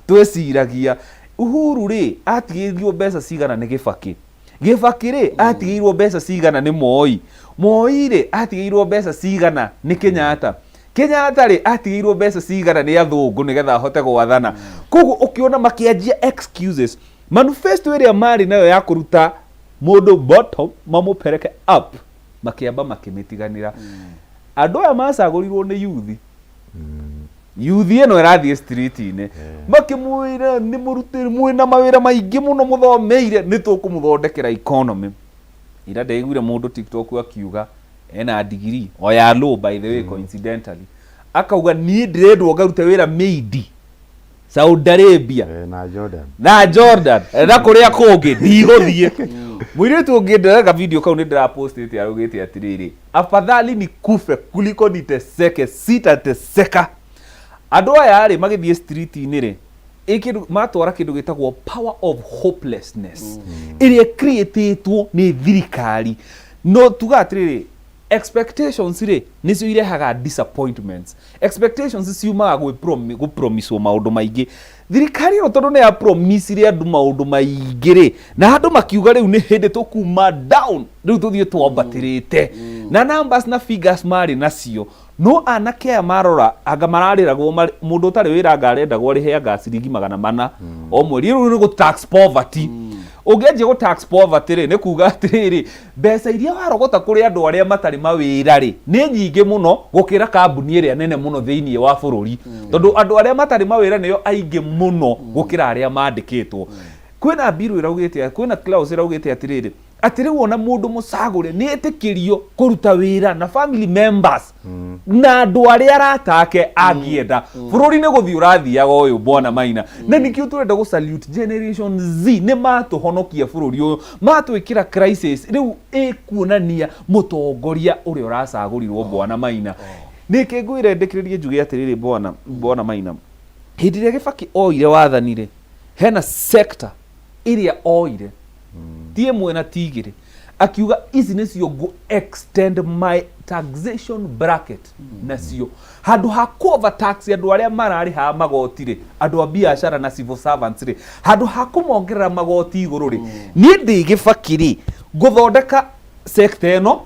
tweciragia. Uhuru rĩ, atigĩirwo mbeca cigana nĩ Gĩbakĩ? Gĩbakĩ rĩ, atigĩirwo mbeca cigana nĩ Moi? Moi rĩ, atigĩirwo mbeca cigana nĩ Kenyatta? Kenyatta rĩ, atigĩirwo mbeca cigana nĩ athũngũ nĩgetha ahote gwathana? Koguo ũkĩona makĩanjia excuses, manifesto ĩrĩa marĩ nayo ya kũruta mũndũ bottom mamũpereke up, makĩamba makĩmĩtiganĩra. Andũ aya macagũrirwo nĩ youth, youth ĩno ĩrathiĩ street-inĩ makĩmwĩra nĩ mũrutĩri mwĩna mawĩra maingĩ mũno mũthomeire, nĩ tũkũmũthondekera economy. Ira ndaiguire mũndũ TikTok akiuga ena degree o ya law, by the way, coincidentally, akauga niĩ ndĩrendwo ngarute wĩra maid Saudi Arabia. Na Jordan. Na Jordan na kũrĩa kũngĩ ndigũthiĩ. Mũirĩtu ũngĩ ndĩreka video kau nĩ ndĩrapostĩte araugĩte atĩrĩrĩ, "Afadhali nikufe kuliko niteseke, sitateseka." Andũ aya rĩ, magĩthiĩ street-inĩ rĩ, ĩ kĩndũ matwara kĩndũ gĩtagwo power of hopelessness ĩrĩa creatĩtwo nĩ thirikari. No tuga atĩrĩrĩ, expectations rĩ, nĩcio irehaga disappointments. Expectations ciumaga gwĩ gũpromiswo maũndũ maingĩ. Thirikari ĩno tondũ nĩ ya promisire andũ maũndũ maingĩ rĩ, na andũ makiuga rĩu nĩ hĩndĩ tũkuma down, rĩu tũthiĩ twambatĩrĩte na numbers na figures marĩ nacio. No anake aya marora anga mararĩragwo mũndũ ũtarĩ wĩra anga arendagwo arĩhe anga ciringi 400 o mweri. Rĩu nĩ gũ tax poverty. Ũngĩanjia gũ tax poverty rĩ, nĩ kuga atĩrĩrĩ, mbeca iria warogota kũrĩ andũ arĩa matarĩ mawĩra rĩ, nĩ nyingĩ mũno gũkĩra kambuni ĩrĩa nene mũno thĩinĩ wa bũrũri, tondũ andũ arĩa matarĩ mawĩra nĩo aingĩ mũno gũkĩra arĩa mandĩkĩtwo. Kwĩna bill ĩraugĩte, kwĩna clause ĩraugĩte atĩrĩrĩ, atĩ rĩu ona mũndũ mũcagũre nĩ etĩkĩrio kũruta wĩra na family members na andũ arĩa arata ake angĩenda. Bũrũri nĩ gũthiĩ ũrathiaga ũyũ, bwana Maina, na nĩkĩo tũrenda gũ salute Generation Z. Nĩ matũhonokia bũrũri ũyũ, matwĩkĩra crisis rĩu ĩkuonania mũtongoria ũrĩa ũracagũrirwo. Bwana Maina, nĩkĩ ngwĩre ndĩkĩrĩrie njuge atĩrĩrĩ, bwana Maina, Hĩndĩ ĩrĩa Gĩbakĩ oire wathani rĩ, hena sector ĩrĩa oire, ti ĩmwe na ti igĩrĩ, akiuga ici nĩcio ngũ extend my taxation bracket nacio. Handũ ha kũ overtax andũ arĩa mararĩhaga magoti rĩ, andũ a biacara na civil servants rĩ, handũ ha kũmongerera magoti igũrũ rĩ, niĩ ndĩ Gĩbakĩ rĩ, ngũthondeka sector ĩno,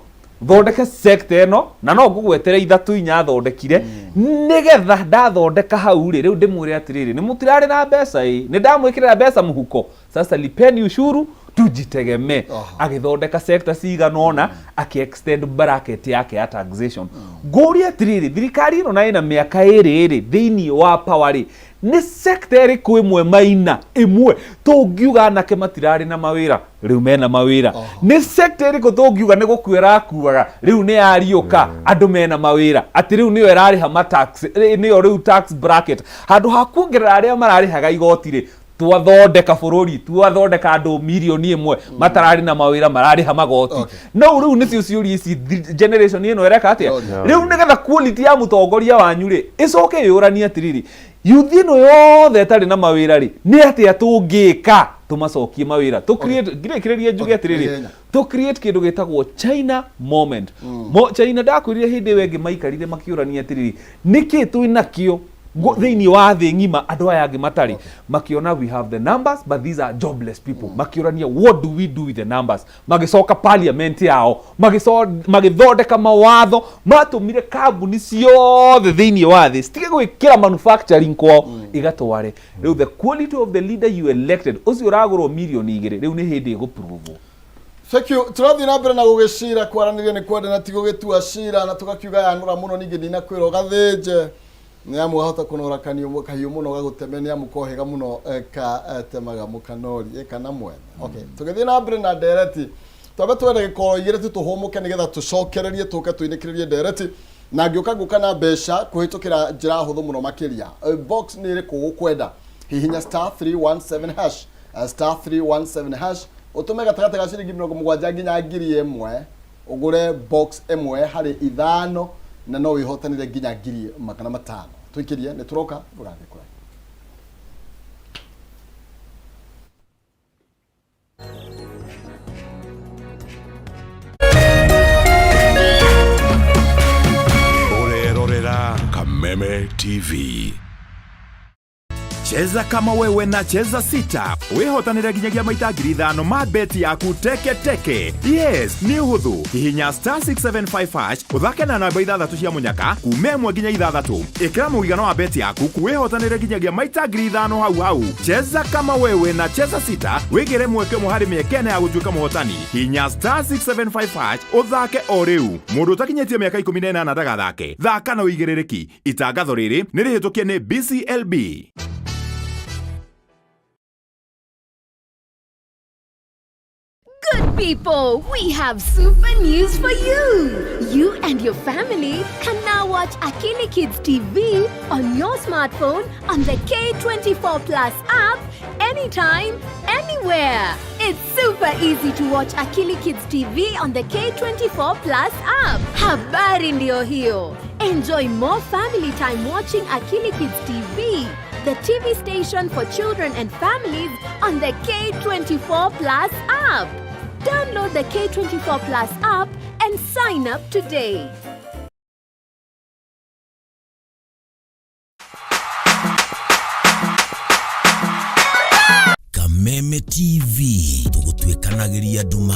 thondeke sector ĩno, na no ngũgwetere ithatũ inya thondekire, nĩgetha ndathondeka hau rĩ, rĩu ndĩmwĩre atĩrĩrĩ, nĩ mũtirarĩ na mbeca ĩ, nĩ ndamwĩkĩrĩra mbeca mũhuko, sasa lipeni ushuru tujitegemee. Agĩthondeka sector cigana ũna, akĩ extend bracket yake ya taxation. Ngũrie atĩrĩrĩ, thirikari ĩno na ĩna mĩaka ĩrĩ rĩ thĩinĩ wa power rĩ, nĩ sector ĩrĩkũ ĩmwe maina ĩmwe tũngiuga anake matirarĩ na mawĩra, rĩu mena mawĩra? Nĩ sector ĩrĩkũ tũngiuga nĩ gũkua ĩrakuaga, rĩu nĩ yariũka, andũ mena mawĩra, atĩ rĩu nĩyo ĩrarĩha ma tax, nĩyo rĩu tax bracket, handũ ha kuongerera arĩa mararĩhaga igoti rĩ, twathondeka bũrũri, twathondeka andũ mirioni 1 matararĩ na mawĩra mararĩha magoti? No rĩu nĩcio ciũria ici generation ĩno ĩreka atĩa rĩu, nĩgetha quality ya mũtongoria wanyu rĩ ĩcoke ĩyũranie atĩrĩrĩ, yuthi ĩno yothe ĩtarĩ na mawĩra rĩ, nĩ atĩa tũngĩka tũmacokie mawĩra, tũ create, ngirĩkĩrĩrie njuge atĩrĩrĩ, Ihenya. tũ create kĩndũ gĩtagwo China moment. Mo China ndakwĩrire hĩndĩ ĩyo ĩngĩ maikarire makĩũrania atĩrĩrĩ, nĩkĩ twĩ nakĩo thĩinĩ wa thĩ ng'ima andũ aya angĩ matarĩ? Makĩona we have the numbers, but these are jobless people. Makĩũrania, what do we do with the numbers? Magĩcoka parliament yao, magĩthondeka mawatho matũmire kambuni ciothe thĩinĩ wa thĩ citige gwĩkĩra manufacturing kwao, igatware. Rĩu the quality of the leader you elected, ũcio ũragũrwo mirioni 2, rĩu nĩ hĩndĩ ĩgũpuruvwo. Thank you. Tũrathiĩ na mbere na gũgĩcira, kwaranĩria nĩ kwenda na ti gũgĩtua cira, na tũgakiuga yanũra mũno, ningĩ ndinakwĩra ũgathĩnje, nĩ amu wahota kũnora kahiũ mũno gagũteme, nĩ amu kohĩga mũno katemaga mũkanori kana mwene. Okay, tũgĩthiĩ na mbere na ndereti, twambe twende gĩkoro igĩrĩ tu tũhũmũke, nĩgetha tũcokererie, tũke tũinĩkĩrĩrie ndereti, na ngĩũka ngũka na mbeca kũhĩtũkĩra njĩra hũthũ mũno makĩria. Box nĩ ĩrĩkũ ũkwenda? Hihinya *317#, *317#, ũtũme gatagatĩ ga ciringi 70 nginya 1000, ũgũre box ĩmwe harĩ ithano, na no wĩhotanĩre nginya 500,000. Tũikĩrie, nĩ tũroka, ndũgathiĩ kũraihu. Ũrerorera Kameme TV. Cheza kama wewe na Cheza Sita, wĩhotanĩre nginyagia maita 5,000 ma beti yaku teke teke. Yes, nĩ ũhũthũ. Hihinya *675# ũthake na namba ithathatũ cia mũnyaka kuma 1 nginya 6. Ĩkĩra mũigana wa beti yaku, wĩhotanĩre nginyagia maita 5,000 hau hau. Cheza kama wewe na Cheza Sita, wĩgĩre mweke ũmwe harĩ mĩeke 4 ya gũtuĩka mũhotani. Hihinya *675# ũthake o rĩu. Mũndũ ũtakinyĩtie mĩaka 18 ndagathake. Thaka na ũigĩrĩrĩki. Itangatho rĩrĩ nĩ rĩhĩtũkie nĩ BCLB. Good people, we have super news for you. You and your family can now watch Akili Kids TV on your smartphone on the K24 Plus app anytime, anywhere. It's super easy to watch Akili Kids TV on the K24 Plus app. Habari ndio hiyo. Enjoy more family time watching Akili Kids TV, the TV station for children and families on the K24 Plus app. Download the K24 Plus app and sign up today. Kameme TV, tũgũtuĩkanagĩria nduma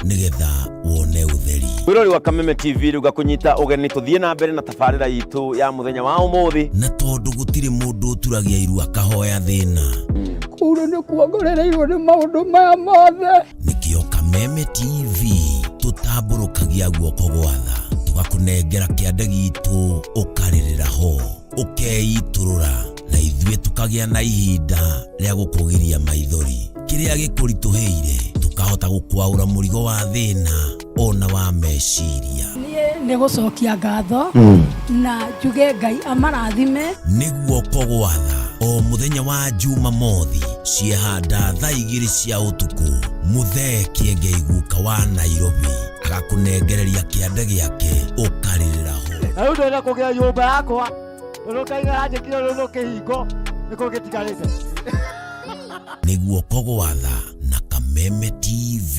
nĩgetha wone ũtheri. Mwĩrori wa Kameme TV, rĩu ngakũnyita ũgeni tũthiĩ na mbere na tabarĩra itũ ya mũthenya wa ũmũthĩ. Na tondũ gũtirĩ mũndũ ũturagia iru akahoya thĩna, Kũu nĩ kuongorereirwo nĩ maũndũ maya mothe. Nĩkĩo Kameme TV tũtambũrũkagia guoko gwa tha, tũgakũnengera kĩande gitũ, ũkarĩrĩra ho, ũkeitũrũra, na ithuĩ tũkagĩa na ihinda rĩa gũkũgiria maithori. Kĩrĩa gĩkũritũhĩire, tũkahota gũkwaũra mũrigo wa thĩna ona wa meciria. Niĩ nĩ gũcokia ngatho na njuge Ngai amarathime. Nĩ guoko gwa tha, o mũthenya wa Jumamothi ciehanda thaa 2 cia ũtukũ, mũthee Kĩengei guka wa Nairobi agakũnengereria kĩande gĩake, ũkarĩrĩra ho. Na rĩu ndĩrenda kũgĩa nyũmba yakwa, ũrĩa Ngai aranjĩkire rũrũ kĩhingo. Nĩkũ gĩtigarĩte? Nĩ guoko gwa tha na Kameme TV.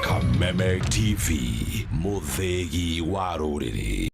Kameme TV, mũthĩgi wa rũrĩrĩ.